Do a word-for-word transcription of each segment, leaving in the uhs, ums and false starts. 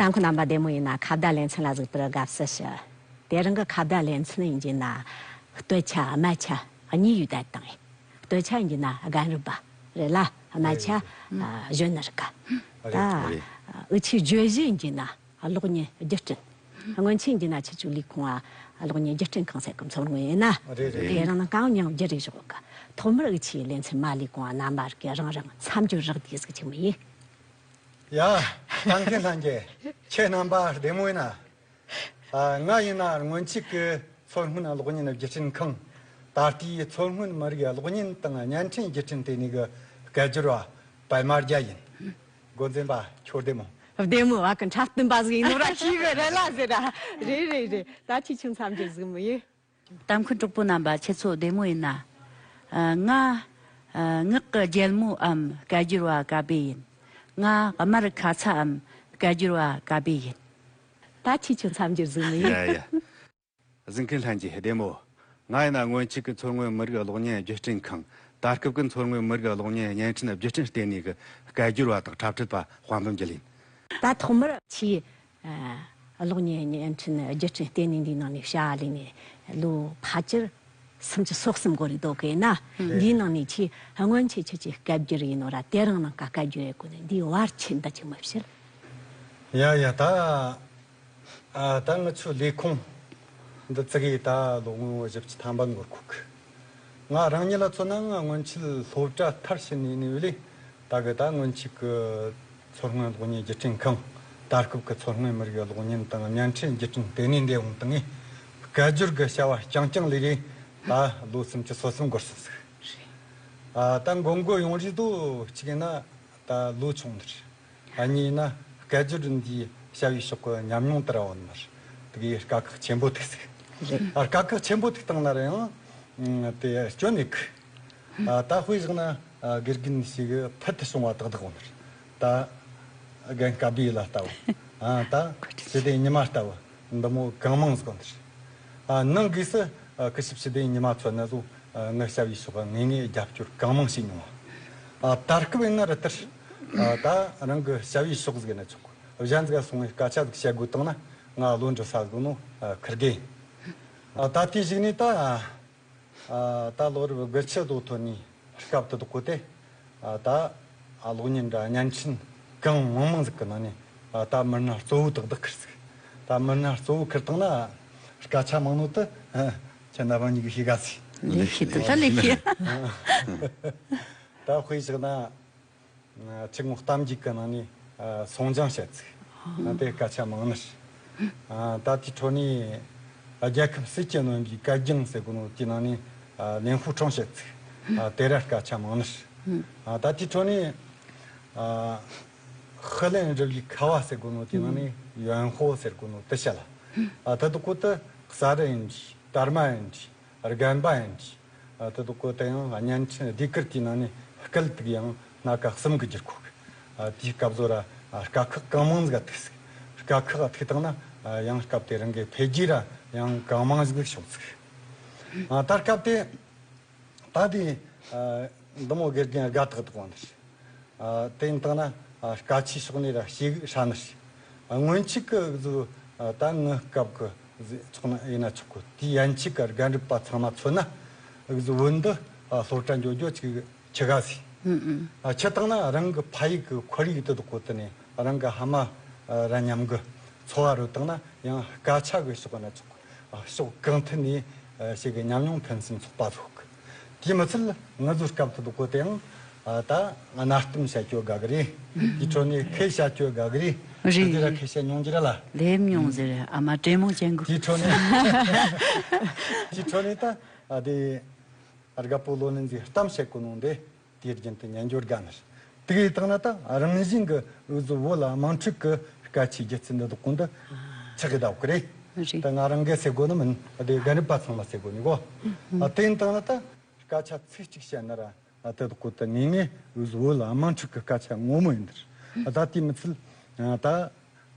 ལྟ་མཁན་རྣམ་པ་བདེ་མོ་ཡིན་ན། ཁ་བརྡ་ལེ་ཚན་ལ་གཟིགས་པར་དགའ་བསུ་ཞུ། དེ་རིང་གི་ཁ་བརྡ་ལེ་ཚན་ཡིན་གྱི་ན། སྟོད་ཆ་སྨད་ཆ་གཉིས་ཡོད་དེ་དང་། སྟོད་ཆ་ཡིན་གྱི་ན་རྒན་རབས་པ་རེད་ལ། སྨད་ཆ་ཨ་གཞོན་ནུ་རིགས་ཀ། ད་ཨུ་ཆོའི་བརྗོད་གཞི་ཡིན་གྱི་ན་གློག་བརྙན་བརྒྱུད་སྐྲུན། སྔོན་ཆད་ཡིན་གྱི་ན་ཁྱེད་ཚོའི་ལས་ཁུངས་ཨ་གློག་བརྙན་བརྒྱུད་སྐྲུན་ཁང་ཟེར་གི་མཚོ་སྔོན་ཡིན་ན། རེད་རེད། དེ་རིང་ནང་གང་མྱང་བརྒྱུད་རེ་ཞོག་གི། ཐོག་མར་ཨུ་ཆོའི་ལེ་ཚན་མ་ལས་ཁུངས་ཨ་རྣམ་པ་རིགས་ཀྱི་རང་རང་མཚམས་སྦྱོར་རག་དུས་ཟིག་ཅིག་མི་ཡིན། ཡ། ལྟ་མཁན་ལྷན་རྒྱས་ཁྱེད་རྣམ་པ་བདེ་མོ་ཡིན་ན། ཨ། ང་ཡིན་ན་སྔོན་ཆད་ཀྱི་མཚོ་སྔོན་གློག་བརྙན་བརྒྱུད་སྐྲུན་ཁང་། ད་ལྟའི་མཚོ་སྔོན་མི་རིགས་གློག་བརྙན་དང་བརྙན་འཕྲིན་བརྒྱུད་སྐྲུན་ལྟེ་གནས་ཀྱི་སྐད་སྒྱུར་བ་པད་མ་རྒྱལ་ཡིན། འགོ་འཛིན་པ་ཁྱོད་བདེ་མོ། བདེ་མོ། བ་གི་འཁྲབ་སྟོན་པ་ཟིག་ཡིན་ནོ་ར་ཤེས་གི་རེད་ལ་ཟེར་ར། རེད་རེད་རེད། ད་ཁྱེད་ཆུང་མཚམས་སྦྱོར་ཟིག་མི་ཡིན། ལྟ་མཁན་གྲོགས་པོ་རྣམ་པ་ཁྱེད་ཚོ་བདེ་མོ་ཡིན་ན། ཨ། ང་ཨ་ངག་གི་རྒྱལ་མོའམ་སྐད་སྒྱུར་བ་ཀ་བེ་ཡིན། ང་དམར་ཁ་ཚའམ་སྐད་སྒྱུར་བ་ཀ་བེ་ཡིན། ད་ཁྱེད་ཆོ་མཚམས་སྦྱོར་ཟིག་མི་ཡིན། ཡ་ཡ། གཟིགས་མཁན་ལྷན་རྒྱས་བདེ་མོ། ང་ཡིན་ན་སྔོན་ཆད་ཀྱི་མཚོ་སྔོན་མི་རིགས་གློག་བརྙན་བརྒྱུད་སྐྲུན་ཁང་། ད་སྐབས་ཀྱི་མཚོ་སྔོན་མི་རིགས་གློག་བརྙན་བརྙན་འཕྲིན་བརྒྱུད་སྐྲུན་ལྟེ་གནས་ཀྱི་སྐད་སྒྱུར་བ་དང་འཁྲབ་ཁྲིད་པ་དཔལ་འབུམ་རྒྱལ་ཡིན། ད་ཐོག་མར་ཆེས། ཨ། གློག་བརྙན་བརྙན་འཕྲིན་བརྒྱུད་སྐྲུན་ལྟེ་གནས་འདིའི་ནང་ནས་བྱ་བ་ལས་ནས་ལོ་ཕལ་ཆེར་སུམ་ཅུ་སོ་གསུམ་འགོར་རེ་འདུག་གི་ན། ཨེ། འདིའི་ནང་ནས་ཆེས་སྔོན་ཆད་ཁྱེད་ཀྱིས་སྐད་སྒྱུར་ཡིན་ནོ་ར། དེ་རིང་ནངས་ཀ་སྐད་སྒྱུར་ཡེད་གོ་ནི་འདིའི་བར་ཆད་འདི་ཅིག་མི་བྱེད། ཡ་ཡ། ད་ཨ་ད་ང་ཚོའི་ལས་ཁུངས་འདི་བཙུགས་ཡས་ད་ལོ་ངོ་བཞི་བཅུ་ཐམ་པ་འགོར་གོ་གི། ང་རང་ཉིད་ལ་མཚོན་ན་ང་སྔོན་ཆད་སློབ་གྲྭ་མཐར་ཕྱིན་ནས་ནས་བ་ལས་ད་གི་ད་སྔོན་ཆད་ཀྱི་མཚོ་སྔོན་གློག་བརྙན་བརྒྱུད་སྐྲུན་ཁང་། ད་སྐབས་ཀྱི་མཚོ་སྔོན་མི་རིགས་གློག་བརྙན་དང་བརྙན་འཕྲིན་བརྒྱུད་སྐྲུན་ལྟེ་གནས་འདི་འོང་དང་ངས་སྐད་སྒྱུར་གྱི་བྱ་བ་རྐྱང་རྐྱང་ལས་རེ་ད་ལོ་སུམ་ཅུ་སོ་གསུམ་འགོར་སོང་ཟིག། ཨ། ད་འགོར་འགོར་ཡོང་རེ་དོ་གཅིག་ཡིན་ན་ད་ལོ་ཆུང་ནི་རེད། ཨ། གཉིས་ཡིན་ན་སྐད་སྒྱུར་འདིའི་བྱ་བའི་ཕྱོགས་ཀྱི་ཉམས་མྱོང་དེ་ར་བོ་ནི་མ་རེད། དེ་གའི་དཀའ་ཁག་ཆེན་པོ་ཐུག་ཟིག། རེད། ཨ། དཀའ་ཁག་ཆེན་པོ་ཐུག་བཏང་ན་ར་ཡང་དེ་སྐྱོན་མེད་གི། ཨ། ད་དཔེ་བཞག་ན། ཨ། དགེ་རྒན་ཞིག་ཕུལ་དུ་བྱུང་བ་ཏག་ཏག་བོ་ནི་རེད། ད་རྒན་སྐལ་བྷེ་ལ་ལྟ་བུ། ཨ། ད་ཞི་བདེ་ཉི་མ་ལྟ་བུ་འདི་མོ་གང་མང་ཟིག་བོ་ནི་རེད། ཨ། ནང་སྒོས་སུ། ཨ། སྐུ་ཞབས་ཞི་བདེ་ཉི་མ་མཚོན་ན་ཟོ། ཨ། ངའི་བྱ་བའི་ཕྱོགས་ངེས་ངེས་རྒྱབ་སྐྱོར་གང་མང་བྱས་མྱོང་བ། ཨ། ད་སྐབས་ཡིན་ན་ར་ལྟར། ཨ། ད་རང་གི་བྱ་བའི་ཕྱོགས་ཟིག་ཡིན་ན་ཆོག་གི། གཞན་ཟིག་ག་སོང་ངས་སྐད་ཆ་ཟིག་བཤད་དགོས་བཏང་ན་ང་བློ་འདྲི་ས་ཟིག་ནོ། ཨ། ཁུར་གེ་ཡིན། ཨ། ད་དེའི་གཞུག་ནས་ད། ཨ། ད་ལོ་རབས་དགུ་བཅུ་དོ་ཐོན་ནས་སྐབས་དེ་དག་གོ་དེ། ཨ། ད་གློག་བརྙན་འདྲ་བརྙན་འཕྲིན་གང་མང་མང་ཟིག་གི་ནང་ནས། ཨ། ད་མི་སྣ་གཙོ་བོ་ཏག་ཏག་ཁུར་ཟིག། ད་མི་སྣ་གཙོ་བོ་ཁུར་བཏང་ན་སྐད་ཆ་མང་ནོ་དེ། ཨ། ཁྱེད་རྣམ་པ་གཉིས་ཀྱིས་ཤེས་ག་ཟིག། ལེགས་ཤོས་དེ་ད་ལེགས་ཤོས། ད་དཔེ་བཞག་ན། ཆུ་ངོགས་གཏམ་རྒྱུད་ཀྱི་ནང་ནས། ཨ། སོང་ཅང་བཤད་ཚིག། ཨ། དེ་སྐད་ཆ་མང་ནི་རེད། ཨ། ད་དེའི་འཕྲོ་ནས་རྒྱལ་ཁམས་ཟིལ་གྱིས་གནོན་པའི་གད་རྒྱངས་ཟེར་གོ་ནོ་དེའི་ནང་ནས། ཨ། ལེན་ཧུའུ་ཁྲུང་བཤད་ཚིག། ཨ། དེ་ར་སྐད་ཆ་མང་ནི་རེད། ཨ། ད་དེའི་འཕྲོ་ནས། ཨ། ཧི་ལན་རི་བོའི་ཁ་བ་ཟེར་གོ་ནོ་དེའི་ནང་ནས་ཡོན་ཧོ་ཟེར་གོ་ནོ་དེ་བཤད་ལ། ཨ། དེ་དག་གོ་དེ་གསར་རུ་ཡིན་གྱི་དར་མ་ཡིན་གྱི། རྒན་པ་ཡིན་གྱི། ཨ། དེ་དག་གོ་དེ་ཡང་བརྙན་འཕྲིན་ཟློས་གར་དེའི་ནང་ནས་སྐད་ཐིག་ཡང་སྣ་ཁ་གསུམ་གི་བསྒྱུར་གོ་གི། ཨ། དེའི་སྐབས་སུ་ར། ཨ། དཀའ་ཁག་གང་མང་ཟིག་ཐུག་ཟིག། དཀའ་ཁག་ཐུག་བཏང་ན། ཨ། ཡང་སྐབས་དེ་རིང་གི་འཕེལ་རྒྱས་ར་ཡང་གང་མང་ཟིག་བྱུང་ཟིག། ཨ། ད་སྐབས་དེ་ད་དེ། ཨ། འདི་མོ་དགེ་རྒན་དགའ་ཏག་ཏག་བོ་ནི་རེད། ཨ། དེ་ཡིན་བཏང་ན། ཨ། སྐད་ཆའི་ཕྱོགས་ནས་ར་ཞེ་གི་ཧྲ་ནི་རེད། ཨ། སྔོན་ཆད་ཀྱི་ཟོ། ཨ། ད་ངའི་སྐབས་ཀྱི་ཟེར་ཆོག་ན་ཡིན་ན་ཆོག་གི། དེའི་ཡན་ཆད་ཀྱི་རྒན་རབས་པ་ཚང་མ་མཚོན་ན་ཟོ་བོད་འདི། ཨ། སློབ་གྲྭ་འགྱོ་རྒྱུ་ཅིག་ཆི་ག་ཟིག། ཨུ་ཨུ། ཨ། ཆི་བཏང་ན་རང་གི་ཕ་ཡུལ་གྱི་ཁོར་ཡུག་དེ་དག་གོ་དེ་ནས་རང་གི་ཕ་མ། ཨ། ར་མཉམ་གི་འཚོ་བ་རོལ་བཏང་ན་ཡང་སྐད་ཆ་གི་ཕྱོགས་ན་ཆོག། ཕྱོགས་གང་ཐད་ནས་ཞིག་གི་ཉམས་མྱོང་ཕུན་སུམ་ཚོགས་པ་ཚོགས། དེས་མི་ཚད་ང་ཚོའི་སྐབས་དེ་དག་གོ་དེའང་ད་གནའ་གཏམ་བཤད་རྒྱུ་དགའ་གི་རེད། དེའི་ཁྲོད་ནས་ཁེ་བཤད་རྒྱུ་དགའ་གི་རེད། རེད། དེ་ར་ཁེ་བཤད་མྱོང་རྒྱུ་ར་ལ། ལེབ་མྱོང་ཟེར་ཨ་མ་དྲེད་མོང་ཅན་གི། དེའི་ཁྲོད་ནས། དེའི་ཁྲོད་ནས་ད་དེ་རྒད་པོ་ལོ་ནན་ཟིག་གཏམ་བཤད་གོ་ནོ་འདི། དུས་རྒྱུན་དུ་ཉན་འགྱོ་དགའ་ནི་རེད། དེ་གི་བཏང་ན་ད་རང་བཞིན་གི་འུ་ཚོ་བོད་ལ་དམངས་ཁྲོད་ཀྱི་སྐད་ཆའི་སྒྱུ་རྩལ་འདི་དག་གོ་འདི་ཆགས་ཀྱི་བསྡད་གི་རེད། རེད། ད་ང་རང་གིས་ཟེར་དགོས་ནི་མིན། དེ་རྒན་རབས་པ་ཚང་མ་ཟེར་དགོས་ནི་གོ། ཨ། དེ་ཡིན་བཏང་ན་ད་སྐད་ཆ་ཚིག་གཅིག་བཤད་ན་ར་དེ་དག་གོ་ད་ངེས་ངེས་འུ་ཚོ་བོད་ལ་དམངས་ཁྲོད་ཀྱི་སྐད་ཆ་ངོ་མ་ཡིན་འདི་རེད། ད་དེ་མི་ཚད་ད། ཨ།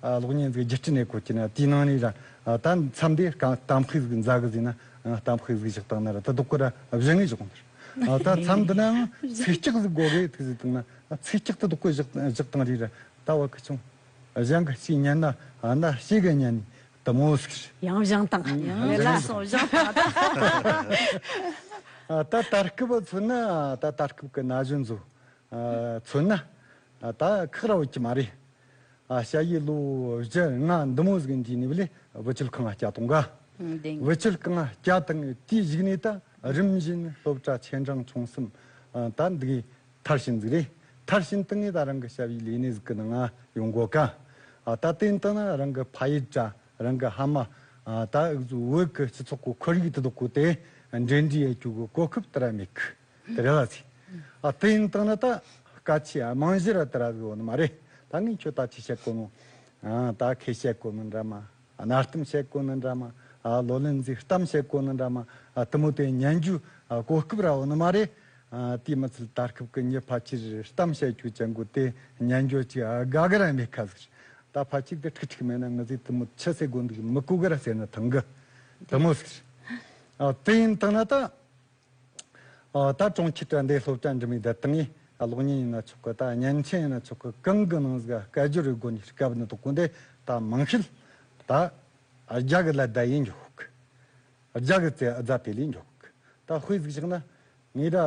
གློག་བརྙན་ཟིག་བརྒྱུད་སྐྲུན་ཡེད་གོ་གི་ན་དེའི་ནང་ནས་ར། ཨ། ད་མཚམས་དེ་གཏམ་དཔེ་ཟིག་མཛད་གི་ཟིན་ན། ཨ། གཏམ་དཔེ་ཟིག་བཞག་བཏང་ན་ར་ད་དུ་ཁོ་ར་བཞེངས་ངེས་བཞག་འདིར། ཨ། ད་མཚམས་འདི་ན་ཡང་ཚིག་སྐྱག་ཟིག་དགོས་གི་ཐུག་ཟིག་བཏང་ན། ཨ། ཚིག་སྐྱག་དེ་དུ་ཁོ་བཞག་བཞག་བཏང་རེད་ར། ད་བ་ཁི་ཆུང་། གཞན་གྱིས་ཅིག་ཉན་ན་ཨ་ན་ཞེ་གི་ཉན་ནས་དེ་མོ་ཟིག་རེད། ཡང་བཞེངས་བཏང་། ཡང་ལ་སོང་བཞེངས་བཏང་། ད་ད་སྐབས་མཚོན་ན་ད་ད་སྐབས་ཀྱི་ན་གཞོན་ཚོ་མཚོན་ན་ད་ཁག་ར་ཡོད་ཀྱི་མ་རེད། ཨ། ཞ་ཡི་ལོ་བཞི་ལྔ་འདི་མོ་ཟིག་འདི་ནས་བླས་བུ་ཆུ་ཁང་ང་སྐྱ་གཏོང་ག་ཨང་། བདེན། བུ་ཆུ་ཁང་ང་སྐྱ་བཏང་ངས་དེའི་གཞུག་ནས་ད་རིམ་བཞིན་སློབ་གྲྭ་ཆེ་འབྲིང་ཆུང་གསུམ། ཨ། ད་འདི་གི་མཐར་ཕྱིན་ཟིག་རེད། མཐར་ཕྱིན་བཏང་ངས་ད་རང་གི་ཞ་ཡི་ལས་གནས་ཟིག་གི་ནང་ང་ཡོང་གོ་ག་ཨ། ད་དེ་ཡིན་དང་ན་རང་གི་ཕ་ཡུལ་དྲ་རང་གི་ཕ་མ། ཨ། ད་འུ་ཚོའི་བོད་ཀྱི་སྤྱི་ཚོགས་ཀྱི་ཁོར་ཡུག་དེ་དག་གོ་དེ་འབྲེལ་འདྲིས་ཡེད་རྒྱུ་གི་གོ་སྐབས་དེ་ར་མེད་གི་དེ་རེད་བ་ཟེར། ཨ། དེ་ཡིན་དང་ན་ད་སྐད་ཆ་རྨང་གཞི་ར་དེ་ར་ཟིག་ཡོད་ནི་མ་རེད། ད་ངས་ཁྱོད་ད་ཅི་བཤད་གོ་ནོ། ཨ། ད་ཁེ་བཤད་གོ་ནི་འདྲ་མ། ཨ། གནའ་གཏམ་བཤད་གོ་ནི་འདྲ་མ། ཨ། ལོ་ལོན་ཟིག་གཏམ་བཤད་གོ་ནི་འདྲ་མ། ཨ། དེ་མོ་དེ་ཉན་རྒྱུ། ཨ། གོ་སྐབས་ར་ཡོད་ནི་མ་རེད། ཨ། དེ་མི་ཚད་ད་སྐབས་ཀྱི་མྱི་ཕལ་ཆེར་གཏམ་བཤད་རྒྱུ་ཅན་གོ་དེ་ཉན་རྒྱུ་ཅིག་ཨ་དགའ་གི་ར་མེད་ཁ་ཟིག་ད་ཕལ་ཆེར་དེ་ཁྲིག་ཁྲིག་མེད་ན་ང་ཚོས་དེ་མོ་ཆི་ཟེར་དགོས་འདུག་མི་གོ་གི་ར་ཟེར་ན་ཐང་གི་དེ་མོ་ཟིག་ཨ། དེ་ཡིན་དང་ན་ད། ཨ། ད་གྲོང་ཁྱེར་དྲ་འདི་སློབ་གྲྭ་འགྲིམ་མི་བསྡད་བཏང་ངས། ཨ། གློག་བརྙན་ཡིན་ན་ཆོག་གི་ད་བརྙན་འཕྲིན་ཡིན་ན་ཆོག་གི་གང་གི་ནང་ཟིག་སྐད་སྒྱུར་རེ་དགོས་ནས་སྐབས་ནི་དོག་གོ་འདི་ད་མང་ཤོས་ད་རྒྱ་གི་ལ་བསྡད་ཡིན་འཇོག་གི་རྒྱ་གི་རྩེ་རྫ་དེ་ལས་འཇོག་གི་ད་དཔེ་ཟིག་བཞག་ན་ངས་ར།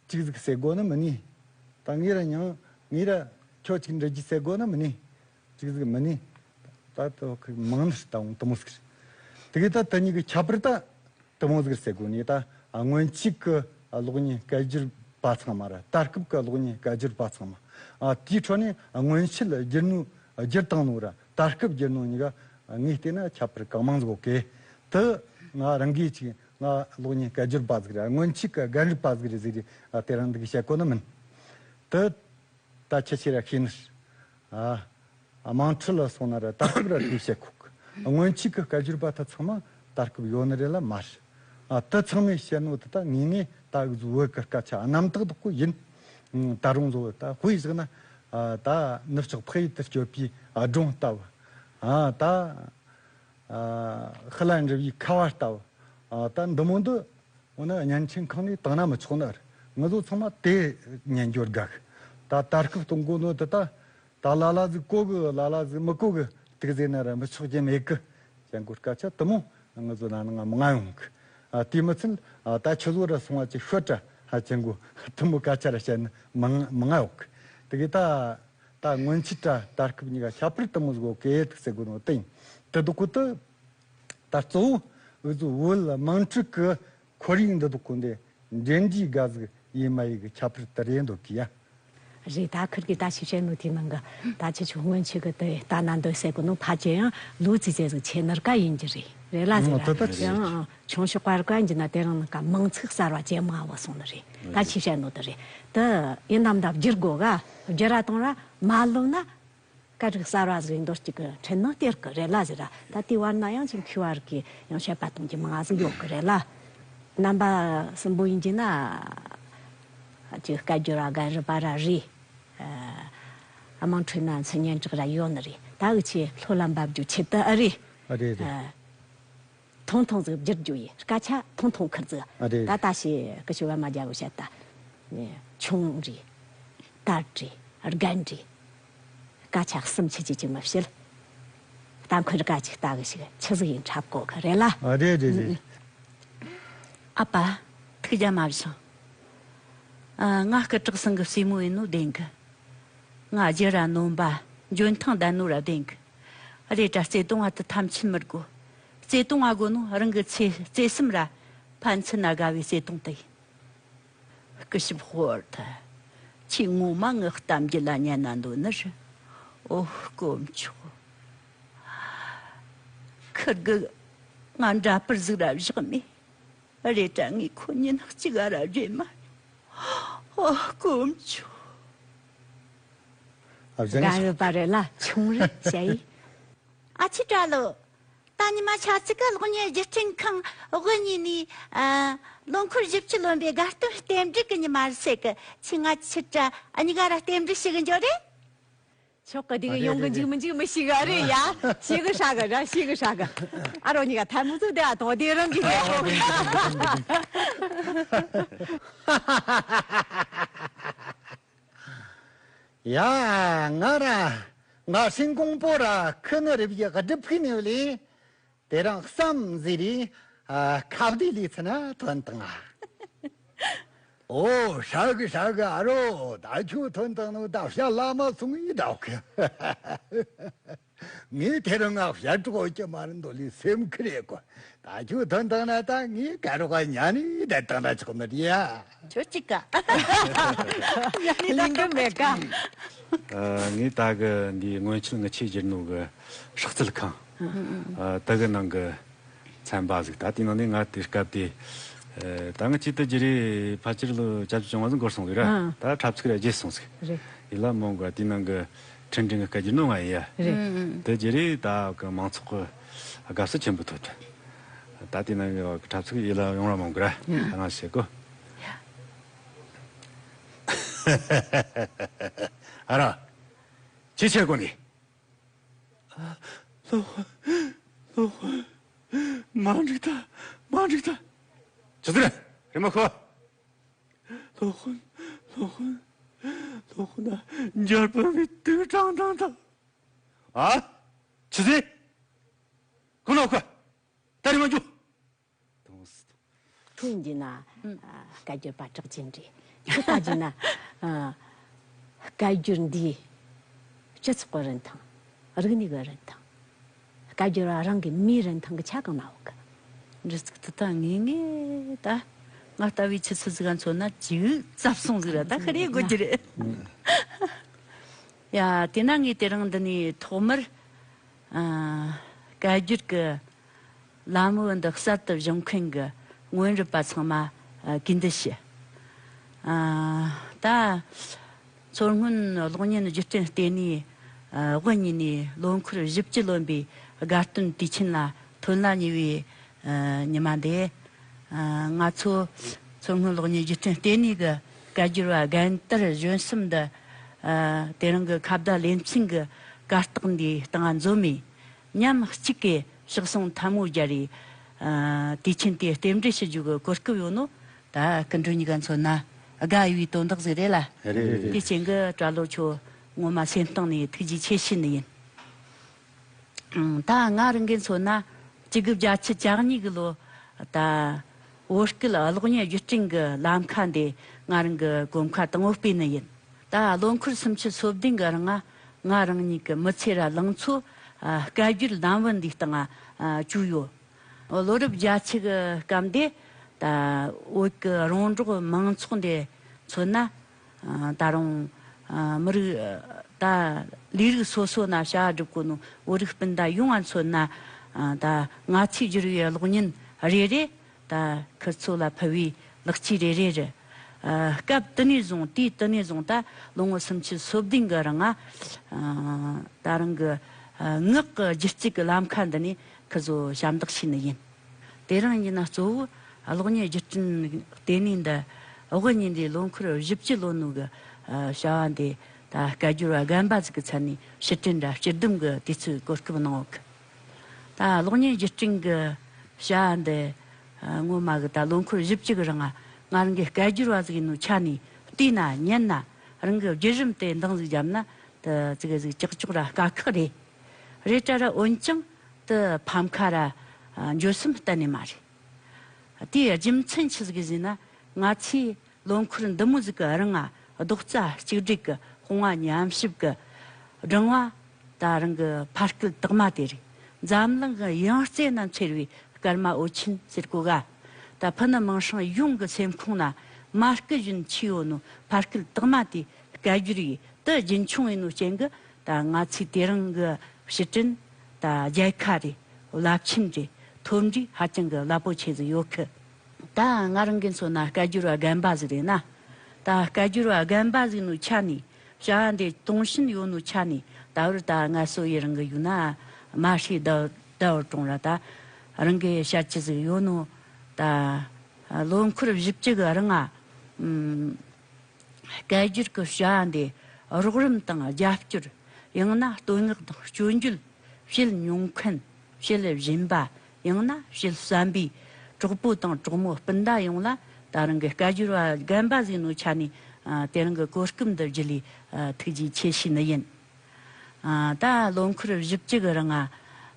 ཅིག་ཟིག་ཟེར་དགོས་ནི་མིན་ནི། ད་ངས་ར་མྱང་ངས་ར་ཁྱོད་ཅིག་འདྲི་རྒྱུ་ཟེར་དགོས་ནི་མིན་ནི། ཅིག་ཟིག་མིན་ནི། ད་དོ་གི་མང་ནི་ད་འོང་དུ་མོ་ཟིག་དེ་གི་ད་དེ་གཉིས་ཀྱི་ཁྱད་པར་ད་དུ་མོ་ཟིག་ཟེར་དགོས་ནི་ད་སྔོན་ཆད་ཀྱི་གློག་བརྙན་སྐད་སྒྱུར་པ་ཚང་མ་ར་ད་སྐབས་ཀྱི་གློག་བརྙན་སྐད་སྒྱུར་པ་ཚང་མ། ཨ། དེའི་ཁྲོད་ནས་སྔོན་ཆད་སྒྱུར་ནོ་སྒྱུར་བཏང་ནོ་ར་ད་སྐབས་སྒྱུར་ནོ་གཉིས་ཀ་ངས་བལྟས་ན་ཁྱད་པར་གང་མང་ཟིག་ཡོད་གི་དེ་ང་རང་གིས་ཅིག་ང་གློག་བརྙན་སྐད་སྒྱུར་པ་ཟིག་རེད། སྔོན་ཆད་ཀྱི་རྒན་རིག་པ་ཟིག་རེད་ཟེར་རེད། ཨ། དེ་རིང་འདི་གི་བཤད་གོ་ནི་མིན། དེ་ད་ཁྱེད་ཆོས་ར་ཤེས་ནི། ཨ། དམངས་ཁྲོད་ལ་སོང་ན་ར་ད་སྐབས་ར་དེ་བཤད་གོ་གི་སྔོན་ཆད་ཀྱི་སྐད་སྒྱུར་པ་ད་ཚང་མ་ད་སྐབས་ཡོད་ནི་རེད་ལ་མ་རེད། ཨ། དེ་ཚང་མས་བཤད་ནོ་དེ་ད་ངས་ངས་ད་འུ་ཚོའི་བོད་ཀྱི་སྐད་ཆ་རྣམ་དག་དག་གོ་ཡིན། ད་རུང་བཟོ་ད་དཔེ་བཞག་ན། ཨ། ད་ནུབ་ཕྱོགས་འཕགས་ཡུལ་དུ་སྐྱོད་པའི་སྒྲུང་ལྟ་བུ། ཨ། ད། ཨ། ཧི་ལན་རི་བོའི་ཁ་བ་ལྟ་བུ། ཨ། ད་འདི་མོ་འདི་འོ་ན་བརྙན་འཕྲིན་ཁང་ནས་བཏང་ན་མི་ཆོག་ནི་རེད། ང་ཚོ་ཚང་མ་དེ་ཉན་རྒྱུར་དགའ་གི་ད་དར་ཁུབ་གཏོང་དགོས་ནོ་དེ་ད་ད་ལ་ལ་ཟིག་གོ་གི་ལ་ལ་ཟིག་མི་གོ་གི་དེ་ཟེར་ན་ར་མི་ཆོག་རྒྱུ་མེད་གི་ཅན་གོ་སྐད་ཆ་དེ་མོ་ང་ཚོ་ན་ནང་ང་མང་ང་ཡོང་གི་ཨ། དེ་མི་ཚད། ཨ། ད་ཁྱོད་ཚོ་ར་སོང་བ་ཅིག་ཤོད་དྲ་ཧ་ཅན་གོ་དེ་མོ་སྐད་ཆ་ར་བཤད་ན་མང་མང་ང་ཡོང་གི་དེ་གི་ད། ད་སྔོན་ཆད་དྲ་དར་ཁུབ་གཉིས་ཀ་ཁྱད་པར་དུ་མོ་ཟིག་གོ་གེ་ཐུག་ཟེར་གོ་ནོ་ཏིང་དུ་དུ་ཁུ་དུ། ད་གཙོ་བོ་འུ་ཚོ་བོད་དམངས་ཁྲོད་ཀྱི་ཁོར་ཡུག་འདི་དུ་ཁུ་འདི་འབྲེལ་འདྲིས་དགའ་ཟིག་ཡིན་མ་ཡིན་གི་ཁྱད་པར་དུ་རེད་འདུག་གི་ཡ། རེད། ད་ཁུར་གི་ད་ཞིབ་བཤད་ནོ་དེ་ནང་གི་ད་ཁྱེད་ཆོ་སྔོན་ཆད་གི་དེ་ལྟ་ན་འདོད་ཟེར་གོ་ནོ་ཕ་ཆེ་ཡང་ལོ་ཙི་ཙེ་ཟིག་ཆེ་ནར་ཀ་ཡིན་གྱི་རེད། རེད་ལ་ཟེར་ཨ། དེ་ད་ར་ཡང་ཆུང་ཤོག་པར་ཀ་ཡིན་གྱི་ན་དེ་རང་ནང་ཀ་མིང་ཚིག་གསར་བ་ཇེ་མང་བ་སོང་ནི་རེད། ད་ཆི་བཤད་ནོ་དེ་རེད། དེ་ཡིན་ནམ་ད་བསྒྱུར་དགོ་ག་བསྒྱུར་ར་གཏོང་ར་མ་ལོབ་ན་སྐད་རིགས་གསར་བ་ཟིག་འདོར་གཅིག་གི་ཁྲིད་ནོ་སྟེར་གི་རེད་ལ་ཟེར་ར། ད་དེ་བར་ན་ཡང་ཅིག་མཁས་བར་གི་ཡང་བཤད་པ་གཏོང་གི་མང་ཟིག་ཡོད་གི་རེད་ལ། རྣམ་པ་གསུམ་པོ་ཡིན་གྱི་ན་ཅིག་སྐད་སྒྱུར་ར་རྒན་རབས་པ་ར་རེད། ཨ། དམངས་ཁྲོད་ན་མཚན་སྙན་གྲགས་ར་ཡོད་ནི་རེད། ད་འུ་ཆོས་ལྷོད་ལ་འབབ་རྒྱུ་ཆེད་དུ་ཨ་རེད། ཨ་རེད་རེད། ཨ། ཐུང་ཐུང་ཟིག་བསྒྱུར་རྒྱུ་ཡིན། སྐད་ཆ་ཐུང་ཐུང་ཁུར་ཟིག་ཨ་རེད་ད་རེད། ད་ཞེས་སྐུ་ཞབས་པད་མ་རྒྱལ་པོ་བཤད་ད། ཆུང་རེད། དར་རེད། རྒན་རེད། སྐད་ཆ་གསུམ་ཆི་ཆི་ཆི་མི་བཤད། ད་ཁུར་སྐད་ཅིག་ལྟ་གི་ཞིག་ཆི་ཟིག་ཡིན་འཁྲབ་གོ་གི་རེད་ལ། ཨ་རེད་རེད་རེད། ཨ་ཕ། ཐུགས་རྒྱལ་མ་བཞེངས། ཨ། ང་སྐུ་དྲག་ཚང་གི་སྲས་མོ་ཡིན་ནོ་བདེན་གི་ང་རྒྱུ་ར་ནོམ་པ་འཇོན་ཐང་ལྡན་ནོ་ར་བདེན་གི་རེད་དྲ་བརྩེ་དུང་བ་དེ་ཐམས་ཅད་མི་དགོ་བརྩེ་དུང་བ་དགོ་ནོ་རང་གི་ཚེ་བརྩེ་སེམས་ར་ཕན་ཚུན་ན་དགའ་བའི་བརྩེ་དུང་དེ་ཡིན། སྐུ་ཞབས་ཧོར་ཐལ། ཁྱེད་ངོ་མ་ངའི་གཏམ་རྒྱུད་ལ་ཉན་ན་འདོད་ནི་རེད། ཨོ་དཀོན་མཆོག་ཁུར་གི་ང་འདྲ་པར་ཟིག་ར་བཞག་མེད། རེད་དྲ་ངས་ཁོ་ཉིན་གཅིག་ག་ར་བརྗེད་མ་མྱོང་། ཨོ་དཀོན་མཆོག་ཨ། བཞག་ན་རྒན་རབས་པ་རེད་ལ་ཆུང་རེད་བྱས་ཡིན། ཨ་ཅེ་དྲ་ལོ། ད་ཉི་མ་ཆ་ཚིག་ག་གློག་བརྙན་བརྒྱུད་འཕྲིན་ཁང་དབུ་བརྙེས་ནས། ཨ། ལོ་འཁོར་བཞི་བཅུ་ལོན་པའི་དགའ་སྟོན་རྟེན་འབྲེལ་གི་ཉི་མ་རེད་ཟེར་གི་ཁྱེད་ང་ཅེ་དྲ་གཉིས་ཀ་ར་རྟེན་འབྲེལ་ཞུ་གི་འགྱོ་རེད། ཆོག་གི་དེ་གི་ཡོང་གི་འཇིག་མི་འཇིག་མི་ཤེས་གི་རེད་ཡ། ཤེས་གི་ཧྲ་གི་ར་ཤེས་གི་ཧྲ་གི་ཨ་རོ་གཉིས་ཀ་ཐལ་མོ་ཚུགས་དེ་ཨ་དོ་དེ་རང་གི་ཡ། ཡ། ང་ར་ ང་ཤིང་ཀོང་པོ་ར་ཁུ་ནུ་རི་བའི་སྒྲུབ་ཕུག་ནས་ལས། དེ་རིང་བསམ་ཟེར་རེ། ཨ། ཁ་བརྡའི་ལས་ཚན་ན་ཐོན་དང་ཨ། ཨོ། ཧྲ་གི་ཧྲ་གི་ཨ་རོ། ད་ཁྱོད་ཐོན་དང་ནོ་ད་བཤད་ལ་མ་སོང་ཡི་ད་གི། ངས་དེ་རིང་ང་བཤད་གྲོགས་ཀྱི་མ་རེད་འདོད་ལས་སེམས་ཁུར་ཡེ་གོ། ད་ཁྱོད་ཐོན་དང་ན་ད་ངས་ག་རོགས་ཉན་ནི་ད་དང་ད་ཆོག་ནི་རེད་ཡ། ཁྱོད་ཅིག་ག་ཉན་ནི་ད་གི་མེད་ག་ཨ། ངས་ད་གི་འདི་སྔོན་ཆད་ངི་ཆེད་བསྒྱུར་ནོ་གི་སྲེག་རྩལ་ཁང་། ཨ། ད་གི་ནང་གི་ཚན་པ་ཟིག་ད་དེ་ནང་ནས་ང་དེ་སྐབས་དེ། ཨ། ད་ངི་ཆེད་དུ་བསྒྱུར་རེ་ཕལ་ཆེར་ལོ་བརྒྱད་ཅུ་བཅོ་ལྔ་ཟིག་འགོར་སོང་གི་ར། ཨ། ད་འཁྲབ་ཚིག་ར་བརྗེད་སོང་ཟིག་རེད། ཡིད་ལ་མོ་འགའ་དེ་ནང་གི་ཁྲིན་ཀྲིན་གི་སྐད་བསྒྱུར་ནོ་ང་ཡིན་ཡ། རེད། དེ་བསྒྱུར་རེ་ད་གི་མང་ཚོགས་གི་དགའ་བསུ་ཆེན་པོ་ཐོབ་ད། ད་དེ་ནང་གི་འཁྲབ་ཚིག་ཡིད་ལ་ཡོང་ར་མོ་འགའ་ར་ང་བཤད་གོ་ཨ་ར། ཅི་བྱེད་དགོ་ནི། སློབ་དཔོན། སློབ་དཔོན། མ་འགྲིག་ད། མ་འགྲིག་ད། ཅི་ཟེར། རེ་མ་ཁོ། སློབ་དཔོན། སློབ་དཔོན། སློབ་དཔོན་ན་འཇར་པན་པའི་དུག་དྲངས་དང་ད། ཨ། ཅི་ཟེར། ཁོ་ན་ཁོ། ད་རེ་མ་འཇུ། ཐུང་ཟིག་ཐུང་གྱི་ན། ཨ། སྐད་སྒྱུར་པ་གྲགས་ཅན་རེད། ཁྱོད་ལྟ་རྒྱུ་ན། ཨ། སྐད་སྒྱུར་འདི་སྤྱི་ཚོགས་ཀྱི་རིན་ཐང་། རིག་གནས་ཀྱི་རིན་ཐང་། སྐད་སྒྱུར་བ་རང་གི་མིའི་རིན་ཐང་གི་ཆ་གང་ན་ཡོད་གི། འདྲི་ཚིག་དེ་ད་ངེས་ངེས་ད། ང་ལྟ་བུའི་ཆུ་ཚོད་ཟིག་ག་མཚོན་ན་ཅིག་ཙབ་སོང་ཟིག་ར་ད་ཁ་རེ་དགོས་ཀྱི་རེད། ཡ། དེས་ན་ངས་དེ་རིང་འདི་ནས་ཐོག་མར། ཨ། སྐད་སྒྱུར་གྱི་ལམ་བུ་འདི་གསར་དུ་བཞེངས་མཁན་གྱི་སྔོན་རབས་པ་ཚང་མ། ཨ། གུས་འདུད་ཞུ། ཨ། ད་མཚོ་སྔོན་གློག་བརྙན་བརྒྱུད་སྐྲུན་ལྟེ་གནས། ཨ། དབུ་བརྙེས་ནས་ལོ་འཁོར་བཞི་བཅུ་ལོན་པའི་དགའ་སྟོན་དུས་ཆེན་ལ་ཐོན་ལ་ཉེ་བའི། ཨ། ཉི་མ་འདི། ཨ། ང་ཚོ་མཚོ་སྔོན་གློག་བརྙན་བརྒྱུད་སྐྲུན་ལྟེ་གནས་ཀྱི་སྐད་སྒྱུར་བ་རྒན་དར་གཞོན་གསུམ་འདི། ཨ། དེ་རིང་གི་ཁ་བརྡ་ལེ་ཚན་གྱི་གར་སྟེགས་འདིའི་སྟེང་འཛོམས་མས། མཉམ་གཅིག་གིས་གཤེགས་སོང་ཐལ་མོ་སྦྱར་རེ། ཨ། དུས་ཆེན་དེ་རྟེན་འབྲེལ་ཞུ་རྒྱུ་གི་གོ་སྐབས་ཡོད་ནོ། ད་སྐུ་མགྲོན་གཉིས་ཀ་མཚོན་ན་དགའ་འོས་པའི་དོན་དག་ཟིག་རེད་ལ། རེད་རེད། དེ་རྐྱེན་གྱིས་བཀྲ་ལོ་ཁྱོད་ངོ་མ་སེམས་གཏིང་ནས་ཐུགས་རྗེ་ཆེ་ཞུ་ནི་ཡིན། ཨང་། ད་ང་རང་གིས་མཚོན་ན་གཅིག་དགུ་བརྒྱད་ཅུ་གྱ་གཉིས་གི་ལོ། ད་བོད་སྐད་གློག་བརྙན་བརྒྱུད་སྐྲུན་གྱི་ལམ་ཁ་འདི་ང་རང་གི་གོམ་ཁ་དང་པོ་སྤོས་ནི་ཡིན། ད་ལོ་འཁོར་སུམ་ཅུ་སོ་བདུན་གི་རིང་ང་རང་ཉིད་ཀྱི་མི་ཚེ་ར་ལང་ཚོ། ཨ། སྐད་སྒྱུར་ལམ་བུ་འདིའི་སྟེང་ང་། ཨ། བཅུག་ཡོད། ལོ་རབས་བརྒྱད་ཅུ་གི་སྐབས་འདི་ད་བོད་ཀྱི་རོང་འབྲོག་མང་ཚོགས་འདི་མཚོན་ན། ཨ། ད་རུང་། ཨ། མི་རིགས། ད་ལས་རིགས་སོ་སོ་ན་བྱ་བ་སྒྲུབ་གོ་ནོ་བོད་རིགས་སྤུན་ཟླ་ཡོངས་ང་མཚོན་ན། ཨ། ད་ང་ཚོས་བསྒྱུར་བའི་གློག་བརྙན་རེ་རེ། ད་ཁིར་ཚོ་ལ་ཕུལ་བའི་ལེགས་སྐྱེས་རེ་རེ་རེད། ཨ། སྐབས་དེ་ནས་བཟུང་དུས་དེ་ནས་བཟུང་ད་ལོ་ངོ་སུམ་ཅུ་སོ་བདུན་གི་རིང་ང་། ཨ། ད་རང་གི། ཨ། ངག་གི་སྒྱུ་རྩལ་གྱི་ལམ་ཁ་འདི་ནས་ཁི་ཚོ་ཞབས་འདེགས་ཞུས་ནི་ཡིན། དེ་རིང་ཡིན་ན་གཙོ་བོ་གློག་བརྙན་བརྒྱུད་སྐྲུན་ལྟེ་གནས་འདི་དབུ་བརྙེས་ཏེ་ལོ་འཁོར་བཞི་བཅུ་ལོན་ནོ་གི། ཨ། བྱ་བ་འདི་ད་སྐད་སྒྱུར་བ་རྒན་པ་ཟིག་གི་ཚབ་ནས་ཕྱིར་དྲན་ར་སྤྱི་བསྡོམས་གི་དུས་ཚོད་གོ་སྐབས་གནང་ཡོད་གི། ད་གློག་བརྙན་བརྒྱུད་སྐྲུན་གྱི་བྱ་བ་འདི། ཨ། ངོ་མ་གི་ད་ལོ་འཁོར་བཞི་བཅུ་གི་རིང་ང་རང་གི་སྐད་སྒྱུར་བ་ཟིག་ཡིན་ནོ་ཆ་ནས་བལྟས་ན་ཉན་ན་རང་གི་བརྒྱུད་རིམ་དེ་འདང་ཟིག་བརྒྱབ་ན་དེ་ཙི་གེ་ཟིག་ཀྱག་ཀྱོག་ར་དཀའ་ཁག་རེད། རེད་དྲ་ར་འོན་ཀྱང་དེ་ཕམ་ཁ་ར། ཨ། འགྱོད་སེམས་གཏན་ནས་མ་རེད། དེའི་རྒྱུ་མཚན་ཆི་ཟིག་ཟེར་ན་ང་ཚོས། ལོ་འཁོར་འདི་མོ་ཟིག་གི་རིང་ང་རྡོག་རྩ་གཅིག་སྒྲིལ་གི་དཔུང་བ་མཉམ་གཤིབ་གི་སྒྲེང་བ་ད་རང་གི་ཕ་སྐད་དག་མ་དེ་རེད། འཛམ་གླིང་གི་ཡང་རྩེ་ན་འཚེར་བའི་སྐར་མ་འོད་ཆེན་ཟེར་གོ་ག་ད་ཕུ་ནུ་མིང་སྲིང་ཡོངས་གི་སེམས་ཁོང་ན་མ་སྐད་བཞིན་མཆེད་ཡོད་ནོ་ཕ་སྐད་དག་མ་དེ་སྐད་སྒྱུར་ཡིས་དེ་རྒྱུན་འཁྱོངས་ཡིན་ནོ་རྐྱེན་གི་ད་ང་ཚོའི་དེ་རིང་གི་ཕྱི་དྲན་ད་རྒྱལ་ཁ་རེད། རླབས་ཆེན་རེད། མཐོར་འདྲེན་ཧ་ཅང་གི་རླབས་པོ་ཆེ་ཟིག་ཡོད་གི། ད་ང་རང་གི་མཚོན་ན་སྐད་སྒྱུར་བ་རྒན་པ་ཟིག་རེད་ན། ད་སྐད་སྒྱུར་བ་རྒན་པ་ཟིག་ནོ་ཆ་ནས་བྱ་བ་འདི་དུང་ཞེན་ཡོད་ནོ་ཆ་ནས་ད་བར་ད་ང་སོ་ཡི་རང་གི་ཡུལ་ན་མ་ཧྲི་ཟླ་ཟླ་བར་གྲོང་ར་ད་རང་གི་ཤར་ཆི་ཟིག་ཡོད་ནོ། ད་ལོ་འཁོར་བཞི་བཅུ་གི་རིང་ང་ཨུམ། སྐད་སྒྱུར་གྱི་བྱ་བ་འདི་རོགས་རམ་དང་རྒྱབ་སྐྱོར། ཡང་ན་བསྟོད་བསྔགས་དང་སྐྱོན་བརྗོད། བཤད་མྱོང་མཁན། བཤད་བཞིན་པ། ཡང་ན་བཤད་བསམ་པའི་གྲོགས་པོ་དང་གྲོགས་མོ་སྤུན་ཟླ་ཡོངས་ལ་ད་རང་གི་སྐད་སྒྱུར་བ་རྒན་པ་ཟིག་ནོ་ཆ་ནས་ཨ། དེ་རིང་གི་གོ་སྐབས་འདི་བརྒྱུད་ལས་ཨ། ཐུགས་རྗེ་ཆེ་ཞུས་ནི་ཡིན། ཨ། ད་ལོ་འཁོར་བཞི་བཅུ་གི་རིང་ང་།